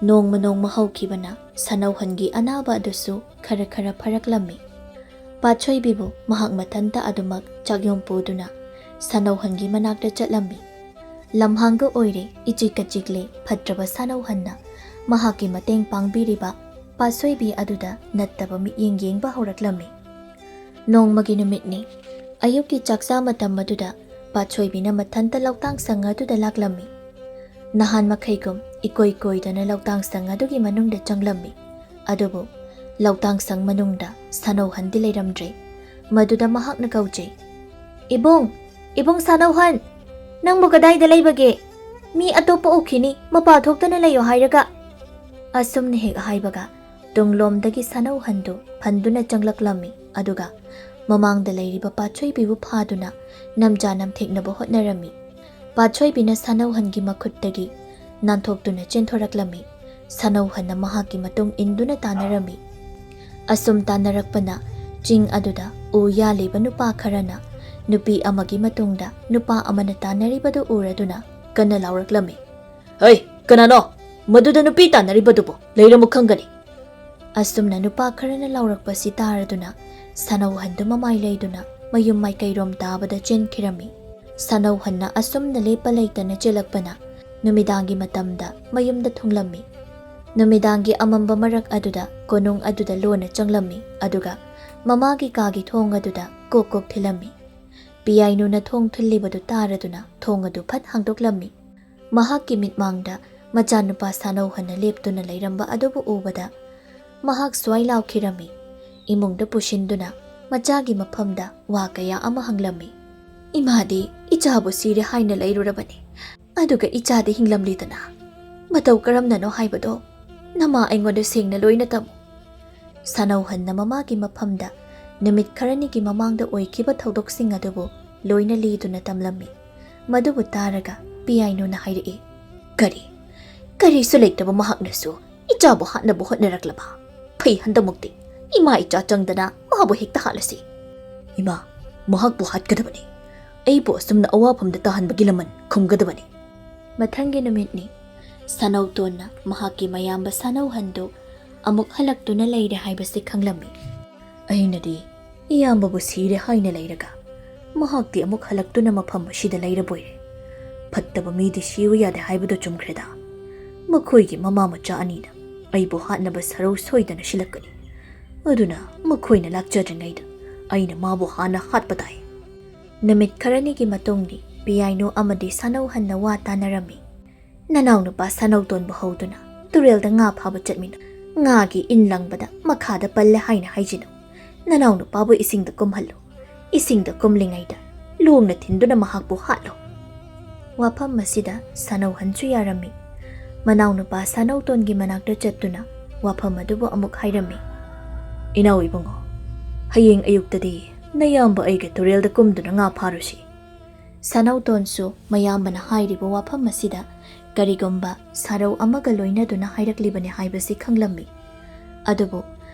ꯅꯣꯡꯃ ꯅꯣꯡꯃ ꯍꯧꯈꯤꯕꯅ ꯁꯥꯅꯧꯍꯟꯒꯤ ꯑꯅꯥꯕ ꯑꯗꯨꯁꯨ ꯈꯔ ꯈꯔ ꯐꯔꯛꯂꯝꯃꯤ꯫ ꯄꯥꯠꯁꯣꯏꯕꯤꯕꯨ ꯃꯍꯥꯛ ꯃꯊꯟꯇ ꯑꯗꯨꯃꯛ ꯆꯥꯛꯌꯣꯝ ꯄꯨꯗꯨꯅ ꯁꯥꯅꯧꯍꯟꯒꯤ ꯃꯅꯥꯛꯇ ꯆꯠꯂꯝꯃꯤ꯫ ꯂꯝꯍꯥꯡꯒ ꯑꯣꯏꯔꯦ, ꯏꯆꯤꯛ ꯀꯆꯤꯛꯂꯦ, ꯐꯠꯇ꯭ꯔꯕ ꯁꯥꯅꯧꯍꯟꯅ ꯃꯍꯥꯛꯀꯤ ꯃꯇꯦꯡ ꯄꯥꯡꯕꯤꯔꯤꯕ ꯄꯥꯠꯁꯣꯏꯕꯤ ꯑꯗꯨꯗ ꯅꯠꯇꯕ ꯃꯤꯠꯌꯦꯡ ꯌꯦꯡꯕ ꯍꯧꯔꯛꯂꯝꯃꯤ꯫ ꯅꯣꯡꯃꯒꯤ ꯅꯨꯃꯤꯠꯅꯤ꯫ ꯑꯌꯨꯛꯀꯤ ꯆꯥꯛꯆꯥ ꯃꯇꯝ ꯑꯗꯨꯗ ꯄꯥꯠꯁꯣꯏꯕꯤꯅ ꯃꯊꯟꯇ ꯂꯧꯇꯥꯡ ꯁꯪ ꯑꯗꯨꯗ ꯂꯥꯛꯂꯝꯃꯤ꯫ ꯅꯍꯥꯟ ꯃꯈꯩꯒꯨꯝ ꯏꯀꯣꯏ ꯀꯣꯏꯗꯅ ꯂꯧꯇꯥꯡ ꯁꯪ ꯑꯗꯨꯒꯤ ꯃꯅꯨꯡꯗ ꯆꯪꯂꯝꯃꯤ꯫ ꯑꯗꯨꯕꯨ ꯂꯧꯇꯥꯡ ꯁꯪ ꯃꯅꯨꯡꯗ ꯁꯥꯅꯧꯍꯟꯗꯤ ꯂꯩꯔꯝꯗ꯭ꯔꯦ꯫ ꯃꯗꯨꯗ ꯃꯍꯥꯛꯅ ꯀꯧꯖꯩ, "ꯏꯕꯨꯡ, ꯏꯕꯨꯡ ꯁꯥꯅꯧꯍꯟ, ꯅꯪꯕꯨ ꯀꯗꯥꯏꯗ ꯂꯩꯕꯒꯦ? ꯃꯤ ꯑꯇꯣꯞꯄ ꯎꯈꯤꯅꯤ, ꯃꯄꯥꯜ ꯊꯣꯛꯇꯨꯅ ꯂꯩꯌꯨ ꯍꯥꯏꯔꯒ꯫" ꯑꯁꯨꯝꯅ ꯍꯦꯛ ꯍꯥꯏꯕꯒ ꯇꯨꯡꯂꯣꯝꯗꯒꯤ ꯁꯥꯅꯧꯍꯟꯗꯨ ꯐꯟꯗꯨꯅ ꯆꯪꯂꯛꯂꯝꯃꯤ꯫ ꯑꯗꯨꯒ ꯃꯃꯥꯡꯗ ꯂꯩꯔꯤꯕ ꯄꯥꯠꯁꯣꯏꯕꯤꯕꯨ ꯐꯥꯗꯨꯅ ꯅꯝꯖꯥ ꯅꯝꯊꯦꯛꯅꯕ ꯍꯣꯠꯅꯔꯝꯃꯤ꯫ ꯄꯥꯠꯁꯣꯏꯕꯤꯅ ꯁꯥꯅꯧꯍꯟꯒꯤ ꯃꯈꯨꯠꯇꯒꯤ ꯅꯥꯟꯊꯣꯛꯇꯨꯅ ꯆꯦꯟꯊꯣꯔꯛꯂꯝꯃꯤ꯫ ꯁꯥꯅꯧꯍꯟꯅ ꯃꯍꯥꯛꯀꯤ ꯃꯇꯨꯡ ꯏꯟꯗꯨꯅ ꯇꯥꯟꯅꯔꯝꯃꯤ꯫ ꯑꯁꯨꯝ ꯇꯥꯟꯅꯔꯛꯄꯅ ꯆꯤꯡ ꯑꯗꯨꯗ ꯎ ꯌꯥꯜꯂꯤꯕ ꯅꯨꯄꯥ ꯈꯔꯅ ꯅꯨꯄꯤ ꯑꯃꯒꯤ ꯃꯇꯨꯡꯗ ꯅꯨꯄꯥ ꯑꯃꯅ ꯇꯥꯟꯅꯔꯤꯕꯗꯨ ꯎꯔꯗꯨꯅ ꯀꯟꯅ ꯂꯥꯎꯔꯛꯂꯝꯃꯤ, "ꯍꯩ, ꯀꯅꯥꯅꯣ? ꯃꯗꯨꯗ ꯅꯨꯄꯤ ꯇꯥꯟꯅꯔꯤꯕꯗꯨꯕꯨ ꯂꯩꯔꯝꯃꯨ ꯈꯪꯒꯅꯤ!" ꯑꯁꯨꯝꯅ ꯅꯨꯄꯥ ꯈꯔꯅ ꯂꯥꯎꯔꯛꯄꯁꯤ ꯇꯥꯔꯗꯨꯅ ꯁꯥꯅꯧꯍꯟꯗꯨ ꯃꯃꯥꯏ ꯂꯩꯗꯨꯅ ꯃꯌꯨꯝ ꯃꯥꯏꯀꯩꯔꯣꯝ ꯇꯥꯕꯗ ꯆꯦꯟꯈꯤꯔꯝꯃꯤ꯫ ꯁꯥꯅꯧꯍꯟꯅ ꯑꯁꯨꯝꯅ ꯂꯦꯞꯄ ꯂꯩꯇꯅ ꯆꯦꯜꯂꯛꯄꯅ ꯅꯨꯃꯤꯗꯥꯡꯒꯤ ꯃꯇꯝꯗ ꯃꯌꯨꯝꯗ ꯊꯨꯡꯂꯝꯃꯤ꯫ ꯅꯨꯃꯤꯗꯥꯡꯒꯤ ꯑꯃꯝꯕ ꯃꯔꯛ ꯑꯗꯨꯗ ꯀꯣꯅꯨꯡ ꯑꯗꯨꯗ ꯂꯣꯟꯅ ꯆꯪꯂꯝꯃꯤ, ꯑꯗꯨꯒ ꯃꯃꯥꯒꯤ ꯀꯥꯒꯤ ꯊꯣꯡ ꯑꯗꯨꯗ ꯀꯣꯛ ꯀꯣꯛ ꯊꯤꯜꯂꯝꯃꯤ꯫ ꯄꯤꯌꯥꯏꯅꯨꯅ ꯊꯣꯡ ꯊꯤꯜꯂꯤꯕꯗꯨ ꯇꯥꯔꯗꯨꯅ ꯊꯣꯡ ꯑꯗꯨ ꯐꯠ ꯍꯥꯡꯗꯣꯛꯂꯝꯃꯤ꯫ ꯃꯍꯥꯛꯀꯤ ꯃꯤꯠꯃꯥꯡꯗ ꯃꯆꯥꯅꯨꯄꯥ ꯁꯥꯅꯧꯍꯟꯅ ꯂꯦꯞꯇꯨꯅ ꯂꯩꯔꯝꯕ ꯑꯗꯨꯕꯨ ꯎꯕꯗ ꯃꯍꯥꯛ ꯁ꯭ꯋꯥꯏ ꯂꯥꯎꯈꯤꯔꯝꯃꯤ꯫ ꯏꯃꯨꯡꯗ ꯄꯨꯁꯤꯟꯗꯨꯅ ꯃꯆꯥꯒꯤ ꯃꯐꯝꯗ ꯋꯥ ꯀꯌꯥ ꯑꯃ ꯍꯪꯂꯝꯃꯤ꯫ "ꯏꯃꯥꯗꯤ ꯏꯆꯥꯕꯨ ꯁꯤꯔꯦ ꯍꯥꯏꯅ ꯂꯩꯔꯨꯔꯕꯅꯤ, ꯑꯗꯨꯒ ꯏꯆꯥꯗꯤ ꯍꯤꯡꯂꯝꯂꯤꯗꯅ꯫ ꯃꯇꯧ ꯀꯔꯝꯅꯅꯣ ꯍꯥꯏꯕꯗꯣ ꯅꯃꯥ ꯑꯩꯉꯣꯟꯗ ꯁꯦꯡꯅ ꯂꯣꯏꯅ ꯇꯝꯃꯨ꯫" ꯁꯥꯅꯧꯍꯟꯅ ꯃꯃꯥꯒꯤ ꯃꯐꯝꯗ ꯅꯨꯃꯤꯠ ꯈꯔꯅꯤꯒꯤ ꯃꯃꯥꯡꯗ ꯑꯣꯏꯈꯤꯕ ꯊꯧꯗꯣꯛꯁꯤꯡ ꯑꯗꯨꯕꯨ ꯂꯣꯏꯅ ꯂꯤꯗꯨꯅ ꯇꯝꯂꯝꯃꯤ꯫ ꯃꯗꯨꯕꯨ ꯇꯥꯔꯒ ꯄꯤꯌꯥꯏꯅꯨꯅ ꯍꯥꯏꯔꯛꯏ, "ꯀꯔꯤ? ꯀꯔꯤꯁꯨ ꯂꯩꯇꯕ ꯃꯍꯥꯛꯅꯁꯨ ꯏꯆꯥꯕꯨ ꯍꯥꯠꯅꯕ ꯍꯣꯠꯅꯔꯛꯂꯕ? ꯐꯩ, ꯍꯟꯗꯛꯃꯨꯛꯇꯤ ꯏꯃꯥ ꯏꯆꯥ ꯆꯪꯗꯅ ꯃꯥꯕꯨ ꯍꯦꯛꯇ ꯍꯥꯠꯂꯁꯤ꯫" "ꯏꯃꯥ, ꯃꯍꯥꯛꯄꯨ ꯍꯥꯠꯀꯗꯕꯅꯤ꯫ ꯑꯩꯕꯨ ꯑꯁꯨꯝꯅ ꯑꯋꯥꯐꯝꯗ ꯇꯥꯍꯟꯕꯒꯤ ꯂꯃꯟ ꯈꯨꯝꯒꯗꯕꯅꯤ꯫" ꯃꯊꯪꯒꯤ ꯅꯨꯃꯤꯠꯅꯤ꯫ ꯁꯥꯅꯧꯇꯣꯟꯅ ꯃꯍꯥꯛꯀꯤ ꯃꯌꯥꯝꯕ ꯁꯥꯅꯧꯍꯟꯗꯨ ꯑꯃꯨꯛ ꯍꯜꯂꯛꯇꯨꯅ ꯂꯩꯔꯦ ꯍꯥꯏꯕꯁꯤ ꯈꯪꯂꯝꯃꯤ꯫ "ꯑꯩꯅꯗꯤ ꯏꯌꯥꯝꯕꯕꯨ ꯁꯤꯔꯦ ꯍꯥꯏꯅ ꯂꯩꯔꯒ ꯃꯍꯥꯛꯇꯤ ꯑꯃꯨꯛ ꯍꯜꯂꯛꯇꯨꯅ ꯃꯐꯝ ꯑꯁꯤꯗ ꯂꯩꯔꯕꯣꯏꯔꯦ꯫ ꯐꯠꯇꯕ ꯃꯤꯗꯤ ꯁꯤꯌꯨ ꯌꯥꯗꯦ ꯍꯥꯏꯕꯗꯨ ꯆꯨꯝꯈ꯭ꯔꯦꯗ꯫ ꯃꯈꯣꯏꯒꯤ ꯃꯃꯥ ꯃꯆꯥ ꯑꯅꯤꯅ ꯑꯩꯕꯨ ꯍꯥꯠꯅꯕ ꯁꯔꯧ ꯁꯣꯏꯗꯅ ꯁꯤꯜꯂꯛꯀꯅꯤ꯫ ꯑꯗꯨꯅ ꯃꯈꯣꯏꯅ ꯂꯥꯛꯆꯗ꯭ꯔꯤꯉꯩꯗ ꯑꯩꯅ ꯃꯥꯕꯨ ꯍꯥꯟꯅ ꯍꯥꯠꯄ ꯇꯥꯏ꯫" ꯅꯨꯃꯤꯠ ꯈꯔꯅꯤꯒꯤ ꯃꯇꯨꯡꯗꯤ ꯄꯤꯌꯥꯏꯅꯨ ꯑꯃꯗꯤ ꯁꯥꯅꯧꯍꯟꯅ ꯋꯥ ꯇꯥꯅꯔꯝꯃꯤ꯫ "ꯅꯅꯥꯎꯅꯨꯄꯥ ꯁꯥꯅꯧꯇꯣꯟꯕꯨ ꯍꯧꯗꯨꯅ ꯇꯨꯔꯦꯜꯗ ꯉꯥ ꯐꯥꯕ ꯆꯠꯃꯤꯟꯅꯧ꯫ ꯉꯥꯒꯤ ꯏꯟ ꯂꯪꯕꯗ ꯃꯈꯥꯗ ꯄꯜꯂꯦ ꯍꯥꯏꯅ ꯍꯥꯏꯖꯤꯜꯂꯨ꯫ ꯅꯅꯥꯎꯅꯨꯄꯥꯕꯨ ꯏꯁꯤꯡꯗ ꯀꯨꯝꯍꯜꯂꯨ꯫ ꯏꯁꯤꯡꯗ ꯀꯨꯝꯂꯤꯉꯩꯗ ꯂꯣꯡꯅ ꯊꯤꯟꯗꯨꯅ ꯃꯍꯥꯛꯄꯨ ꯍꯥꯠꯂꯨ꯫" ꯋꯥꯐꯝ ꯑꯁꯤꯗ ꯁꯥꯅꯧꯍꯟꯁꯨ ꯌꯥꯔꯝꯃꯤ꯫ ꯃꯅꯥꯎꯅꯨꯄꯥ ꯁꯥꯅꯧꯇꯣꯟꯒꯤ ꯃꯅꯥꯛꯇ ꯆꯠꯇꯨꯅ ꯋꯥꯐꯝ ꯑꯗꯨꯕꯨ ꯑꯃꯨꯛ ꯍꯥꯏꯔꯝꯃꯤ꯫ "ꯏꯅꯥꯎ ꯏꯕꯨꯡꯉꯣ, ꯍꯌꯦꯡ ꯑꯌꯨꯛꯇꯗꯤ ꯅꯌꯥꯝꯕ ꯑꯩꯒ ꯇꯨꯔꯦꯜꯗ ꯀꯨꯝꯗꯨꯅ ꯉꯥ ꯐꯥꯔꯨꯁꯤ꯫" ꯁꯥꯅꯧꯇꯣꯟꯁꯨ ꯃꯌꯥꯝꯕꯅ ꯍꯥꯏꯔꯤꯕ ꯋꯥꯐꯝ ꯑꯁꯤꯗ ꯀꯔꯤꯒꯨꯝꯕ ꯁꯥꯔꯧ ꯑꯃꯒ ꯂꯣꯏꯅꯗꯨꯅ ꯍꯥꯏꯔꯛꯂꯤꯕꯅꯤ ꯍꯥꯏꯕꯁꯤ ꯈꯪꯂꯝꯃꯤ꯫ ꯑꯗꯨꯕꯨ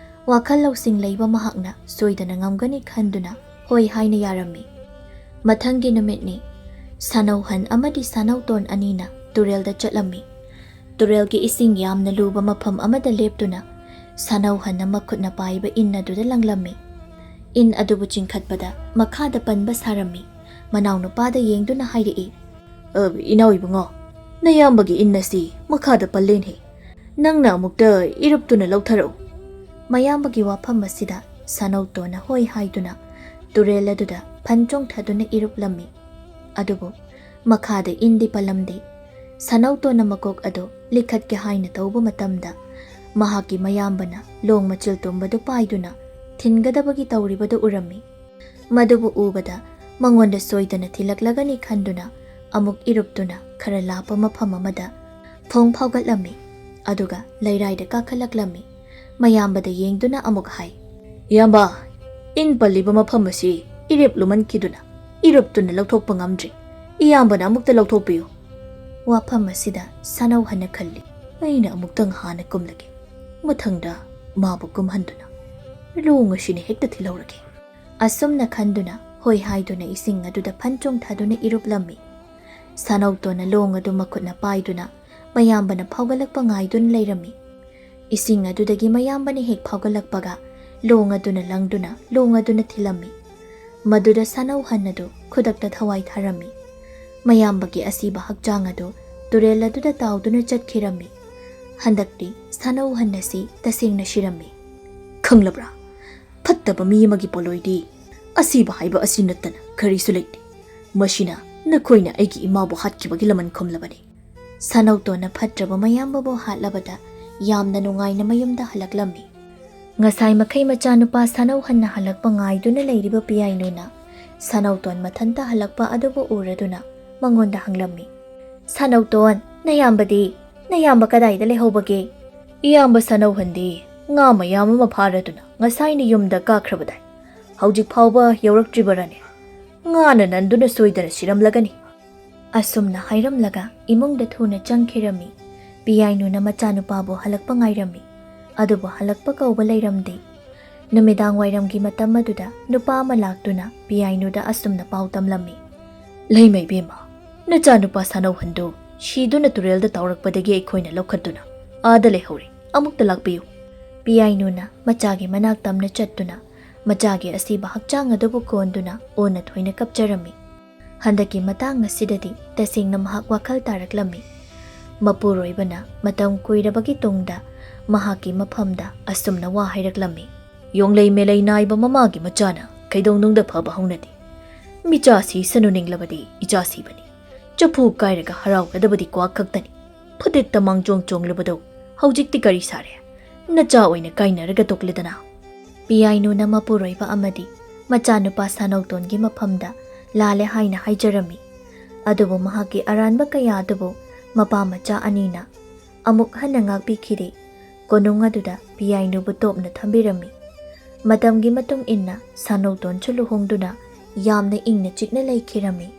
ꯋꯥꯈꯜ ꯂꯧꯁꯤꯡ ꯂꯩꯕ ꯃꯍꯥꯛꯅ ꯁꯣꯏꯗꯅ ꯉꯝꯒꯅꯤ ꯈꯟꯗꯨꯅ ꯍꯣꯏ ꯍꯥꯏꯅ ꯌꯥꯔꯝꯃꯤ꯫ ꯃꯊꯪꯒꯤ ꯅꯨꯃꯤꯠꯅꯤ꯫ ꯁꯥꯅꯧꯍꯟ ꯑꯃꯗꯤ ꯁꯥꯅꯧꯇꯣꯟ ꯑꯅꯤꯅ ꯇꯨꯔꯦꯜꯗ ꯆꯠꯂꯝꯃꯤ꯫ ꯇꯨꯔꯦꯜꯒꯤ ꯏꯁꯤꯡ ꯌꯥꯝꯅ ꯂꯨꯕ ꯃꯐꯝ ꯑꯃꯗ ꯂꯦꯞꯇꯨꯅ ꯁꯥꯅꯧꯍꯟꯅ ꯃꯈꯨꯠꯅ ꯄꯥꯏꯕ ꯏꯟ ꯑꯗꯨꯗ ꯂꯪꯂꯝꯃꯤ꯫ ꯏꯟ ꯑꯗꯨꯕꯨ ꯆꯤꯡꯈꯠꯄꯗ ꯃꯈꯥꯗ ꯄꯟꯕ ꯁꯥꯔꯝꯃꯤ꯫ ꯃꯅꯥꯎꯅꯨꯄꯥꯗ ꯌꯦꯡꯗꯨꯅ ꯍꯥꯏꯔꯛꯏ, "ꯑ, ꯏꯅꯥꯎ ꯏꯕꯨꯡꯉꯣ, ꯅꯌꯥꯝꯕꯒꯤ ꯏꯟ ꯑꯁꯤ ꯃꯈꯥꯗ ꯄꯜꯂꯦꯅꯦ꯫ ꯅꯪꯅ ꯑꯃꯨꯛꯇ ꯏꯔꯨꯞꯇꯨꯅ ꯂꯧꯊꯔꯛꯎ꯫" ꯃꯌꯥꯝꯕꯒꯤ ꯋꯥꯐꯝ ꯑꯁꯤꯗ ꯁꯥꯅꯧꯇꯣꯟꯅ ꯍꯣꯏ ꯍꯥꯏꯗꯨꯅ ꯇꯨꯔꯦꯜ ꯑꯗꯨꯗ ꯐꯟ ꯆꯣꯡꯊꯗꯨꯅ ꯏꯔꯨꯞꯂꯝꯃꯤ꯫ ꯑꯗꯨꯕꯨ ꯃꯈꯥꯗ ꯏꯟꯗꯤ ꯄꯜꯂꯝꯗꯦ꯫ ꯁꯥꯅꯧꯇꯣꯟꯅ ꯃꯀꯣꯛ ꯑꯗꯨ ꯂꯤꯈꯠꯀꯦ ꯍꯥꯏꯅ ꯇꯧꯕ ꯃꯇꯝꯗ ꯃꯍꯥꯛꯀꯤ ꯃꯌꯥꯝꯕꯅ ꯂꯣꯡ ꯃꯆꯤꯜ ꯇꯨꯝꯕꯗꯨ ꯄꯥꯏꯗꯨꯅ ꯊꯤꯟꯒꯗꯕꯒꯤ ꯇꯧꯔꯤꯕꯗꯨ ꯎꯔꯝꯃꯤ꯫ ꯃꯗꯨꯕꯨ ꯎꯕꯗ ꯃꯉꯣꯟꯗ ꯁꯣꯏꯗꯅ ꯊꯤꯜꯂꯛꯂꯒꯅꯤ ꯈꯟꯗꯨꯅ ꯑꯃꯨꯛ ꯏꯔꯨꯞꯇꯨꯅ ꯈꯔ ꯂꯥꯞꯄ ꯃꯐꯝ ꯑꯃꯗ ꯐꯣꯡ ꯐꯥꯎꯒꯠꯂꯝꯃꯤ꯫ ꯑꯗꯨꯒ ꯂꯩꯔꯥꯏꯗ ꯀꯥꯈꯠꯂꯛꯂꯝꯃꯤ꯫ ꯃꯌꯥꯝꯕꯗ ꯌꯦꯡꯗꯨꯅ ꯑꯃꯨꯛ ꯍꯥꯏ, "ꯏꯌꯥꯝꯕ, ꯏꯟ ꯄꯜꯂꯤꯕ ꯃꯐꯝ ꯑꯁꯤ ꯏꯔꯦꯞ ꯂꯨꯃꯟꯈꯤꯗꯨꯅ ꯏꯔꯨꯞꯇꯨꯅ ꯂꯧꯊꯣꯛꯄ ꯉꯝꯗ꯭ꯔꯤ꯫ ꯏꯌꯥꯝꯕꯅ ꯑꯃꯨꯛꯇ ꯂꯧꯊꯣꯛꯄꯤꯌꯨ꯫" ꯋꯥꯐꯝ ꯑꯁꯤꯗ ꯁꯥꯅꯧꯍꯟꯅ ꯈꯜꯂꯤ, "ꯑꯩꯅ ꯑꯃꯨꯛꯇꯪ ꯍꯥꯟꯅ ꯀꯨꯝꯂꯒꯦ꯫ ꯃꯊꯪꯗ ꯃꯥꯕꯨ ꯀꯨꯝꯍꯟꯗꯨꯅ ꯂꯣꯡ ꯑꯁꯤꯅ ꯍꯦꯛꯇ ꯊꯤꯜꯍꯧꯔꯒꯦ꯫" ꯑꯁꯨꯝꯅ ꯈꯟꯗꯨꯅ ꯍꯣꯏ ꯍꯥꯏꯗꯨꯅ ꯏꯁꯤꯡ ꯑꯗꯨꯗ ꯐꯟ ꯆꯣꯡꯊꯗꯨꯅ ꯏꯔꯨꯞꯂꯝꯃꯤ꯫ ꯁꯥꯅꯧꯇꯣꯟꯅ ꯂꯣꯡ ꯑꯗꯨ ꯃꯈꯨꯠꯅ ꯄꯥꯏꯗꯨꯅ ꯃꯌꯥꯝꯕꯅ ꯐꯥꯎꯒꯠꯂꯛꯄ ꯉꯥꯏꯗꯨꯅ ꯂꯩꯔꯝꯃꯤ꯫ ꯏꯁꯤꯡ ꯑꯗꯨꯗꯒꯤ ꯃꯌꯥꯝꯕꯅ ꯍꯦꯛ ꯐꯥꯎꯒꯠꯂꯛꯄꯒ ꯂꯣꯡ ꯑꯗꯨꯅ ꯂꯪꯗꯨꯅ ꯂꯣꯡ ꯑꯗꯨꯅ ꯊꯤꯜꯂꯝꯃꯤ꯫ ꯃꯗꯨꯗ ꯁꯥꯅꯧꯍꯟ ꯑꯗꯨ ꯈꯨꯗꯛꯇ ꯊꯋꯥꯏ ꯊꯥꯔꯝꯃꯤ꯫ ꯃꯌꯥꯝꯕꯒꯤ ꯑꯁꯤꯕ ꯍꯛꯆꯥꯡ ꯑꯗꯨ ꯇꯨꯔꯦꯜ ꯑꯗꯨꯗ ꯇꯥꯎꯗꯨꯅ ꯆꯠꯈꯤꯔꯝꯃꯤ꯫ ꯍꯟꯗꯛꯇꯤ ꯁꯥꯅꯧꯍꯟ ꯑꯁꯤ ꯇꯁꯦꯡꯅ ꯁꯤꯔꯝꯃꯤ꯫ "ꯈꯪꯂꯕ꯭ꯔꯥ? ꯐꯠꯇꯕ ꯃꯤ ꯑꯃꯒꯤ ꯄꯣꯠꯂꯣꯏꯗꯤ ꯑꯁꯤꯕ ꯍꯥꯏꯕ ꯑꯁꯤ ꯅꯠꯇꯅ ꯀꯔꯤꯁꯨ ꯂꯩꯇꯦ꯫ ꯃꯁꯤꯅ ꯅꯈꯣꯏꯅ ꯑꯩꯒꯤ ꯏꯃꯥꯕꯨ ꯍꯥꯠꯈꯤꯕꯒꯤ ꯂꯃꯟ ꯈꯨꯝꯂꯕꯅꯤ꯫" ꯁꯥꯅꯧꯇꯣꯟꯅ ꯐꯠꯇ꯭ꯔꯕ ꯃꯌꯥꯝꯕꯕꯨ ꯍꯥꯠꯂꯕꯗ ꯌꯥꯝꯅ ꯅꯨꯡꯉꯥꯏꯅ ꯃꯌꯨꯝꯗ ꯍꯜꯂꯛꯂꯝꯃꯤ꯫ ꯉꯁꯥꯏ ꯃꯈꯩ ꯃꯆꯥꯅꯨꯄꯥ ꯁꯥꯅꯧꯍꯟꯅ ꯍꯜꯂꯛꯄ ꯉꯥꯏꯗꯨꯅ ꯂꯩꯔꯤꯕ ꯄꯤꯌꯥꯏꯅꯨꯅ ꯁꯥꯅꯧꯇꯣꯟ ꯃꯊꯟꯇ ꯍꯜꯂꯛꯄ ꯑꯗꯨꯕꯨ ꯎꯔꯗꯨꯅ ꯃꯉꯣꯟꯗ ꯍꯪꯂꯝꯃꯤ, "ꯁꯥꯅꯧꯇꯣꯟ, ꯅꯌꯥꯝꯕꯗꯤ? ꯅꯌꯥꯝꯕ ꯀꯗꯥꯏꯗ ꯂꯩꯍꯧꯕꯒꯦ?" "ꯏꯌꯥꯝꯕ ꯁꯥꯅꯧꯍꯟꯗꯤ ꯉꯥ ꯃꯌꯥꯝ ꯑꯃ ꯐꯥꯔꯗꯨꯅ ꯉꯁꯥꯏꯅ ꯌꯨꯝꯗ ꯀꯥꯈ꯭ꯔꯕꯗꯥꯏ꯫ ꯍꯧꯖꯤꯛ ꯐꯥꯎꯕ ꯌꯧꯔꯛꯇ꯭ꯔꯤꯕꯔꯅꯦ? ꯉꯥꯅ ꯅꯟꯗꯨꯅ ꯁꯣꯏꯗꯅ ꯁꯤꯔꯝꯂꯒꯅꯤ꯫" ꯑꯁꯨꯝꯅ ꯍꯥꯏꯔꯝꯂꯒ ꯏꯃꯨꯡꯗ ꯊꯨꯅ ꯆꯪꯈꯤꯔꯝꯃꯤ꯫ ꯄꯤꯌꯥꯏꯅꯨꯅ ꯃꯆꯥꯅꯨꯄꯥꯕꯨ ꯍꯜꯂꯛꯄ ꯉꯥꯏꯔꯝꯃꯤ꯫ ꯑꯗꯨꯕꯨ ꯍꯜꯂꯛꯄ ꯀꯧꯕ ꯂꯩꯔꯝꯗꯦ꯫ ꯅꯨꯃꯤꯗꯥꯡ ꯋꯥꯏꯔꯝꯒꯤ ꯃꯇꯝ ꯑꯗꯨꯗ ꯅꯨꯄꯥ ꯑꯃ ꯂꯥꯛꯇꯨꯅ ꯄꯤꯌꯥꯏꯅꯨꯗ ꯑꯁꯨꯝꯅ ꯄꯥꯎ ꯇꯝꯂꯝꯃꯤ, "ꯂꯩꯃ ꯏꯕꯦꯝꯃ, ꯅꯆꯥꯅꯨꯄꯥ ꯁꯥꯅꯧꯍꯟꯗꯨ ꯁꯤꯗꯨꯅ ꯇꯨꯔꯦꯜꯗ ꯇꯥꯎꯔꯛꯄꯗꯒꯤ ꯑꯩꯈꯣꯏꯅ ꯂꯧꯈꯠꯇꯨꯅ ꯑꯥꯗ ꯂꯩꯍꯧꯔꯦ꯫ ꯑꯃꯨꯛꯇ ꯂꯥꯛꯄꯤꯌꯨ꯫" ꯄꯤꯌꯥꯏꯅꯨꯅ ꯃꯆꯥꯒꯤ ꯃꯅꯥꯛ ꯇꯝꯅ ꯆꯠꯇꯨꯅ ꯃꯆꯥꯒꯤ ꯑꯁꯤꯕ ꯍꯛꯆꯥꯡ ꯑꯗꯨꯕꯨ ꯀꯣꯟꯗꯨꯅ ꯑꯣꯟꯅ ꯊꯣꯏꯅ ꯀꯞꯆꯔꯝꯃꯤ꯫ ꯍꯟꯗꯛꯀꯤ ꯃꯇꯥꯡ ꯑꯁꯤꯗꯗꯤ ꯇꯁꯦꯡꯅ ꯃꯍꯥꯛ ꯋꯥꯈꯜ ꯇꯥꯔꯛꯂꯝꯃꯤ꯫ ꯃꯄꯨꯔꯣꯏꯕꯅ ꯃꯇꯝ ꯀꯨꯏꯔꯕꯒꯤ ꯇꯨꯡꯗ ꯃꯍꯥꯛꯀꯤ ꯃꯐꯝꯗ ꯑꯁꯨꯝꯅ ꯋꯥ ꯍꯥꯏꯔꯛꯂꯝꯃꯤ꯫ ꯌꯣꯡꯂꯩ ꯃꯦꯂꯩ ꯅꯥꯏꯕ ꯃꯃꯥꯒꯤ ꯃꯆꯥꯅ ꯀꯩꯗꯧꯅꯨꯡꯗ ꯐꯕ ꯍꯧꯅꯗꯦ꯫ ꯃꯤꯆꯥ ꯁꯤꯁꯅꯨ ꯅꯤꯡꯂꯕꯗꯤ ꯏꯆꯥ ꯁꯤꯕꯅꯤ꯫ ꯆꯐꯨ ꯀꯥꯏꯔꯒ ꯍꯔꯥꯎꯒꯗꯕꯗꯤ ꯀ꯭ꯋꯥ ꯈꯛꯇꯅꯤ꯫ ꯐꯨꯇꯤꯠꯇ ꯃꯥꯡꯖꯣꯡ ꯆꯣꯡꯂꯨꯕꯗꯣ ꯍꯧꯖꯤꯛꯇꯤ ꯀꯔꯤ ꯁꯥꯔꯦ? ꯅꯆꯥ ꯑꯣꯏꯅ ꯀꯥꯏꯅꯔꯒ ꯇꯣꯛꯂꯦꯗꯅ꯫ ꯄꯤꯌꯥꯏꯅꯨꯅ ꯃꯄꯨꯔꯣꯏꯕ ꯑꯃꯗꯤ ꯃꯆꯥꯅꯨꯄꯥ ꯁꯥꯅꯧꯇꯣꯟꯒꯤ ꯃꯐꯝꯗ ꯂꯥꯜꯂꯦ ꯍꯥꯏꯅ ꯍꯥꯏꯖꯔꯝꯃꯤ꯫ ꯑꯗꯨꯕꯨ ꯃꯍꯥꯛꯀꯤ ꯑꯔꯥꯟꯕ ꯀꯌꯥ ꯑꯗꯨꯕꯨ ꯃꯄꯥ ꯃꯆꯥ ꯑꯅꯤꯅ ꯑꯃꯨꯛ ꯍꯟꯅ ꯉꯥꯛꯄꯤꯈꯤꯗꯦ꯫ ꯀꯣꯅꯨꯡ ꯑꯗꯨꯗ ꯄꯤꯌꯥꯏꯅꯨꯕꯨ ꯇꯣꯞꯅ ꯊꯝꯕꯤꯔꯝꯃꯤ꯫ ꯃꯇꯝꯒꯤ ꯃꯇꯨꯡ ꯏꯟꯅ ꯁꯥꯅꯧꯇꯣꯟꯁꯨ ꯂꯨꯍꯣꯡꯗꯨꯅ ꯌꯥꯝꯅ ꯏꯪꯅ ꯆꯤꯛꯅ ꯂꯩꯈꯤꯔꯝꯃꯤ꯫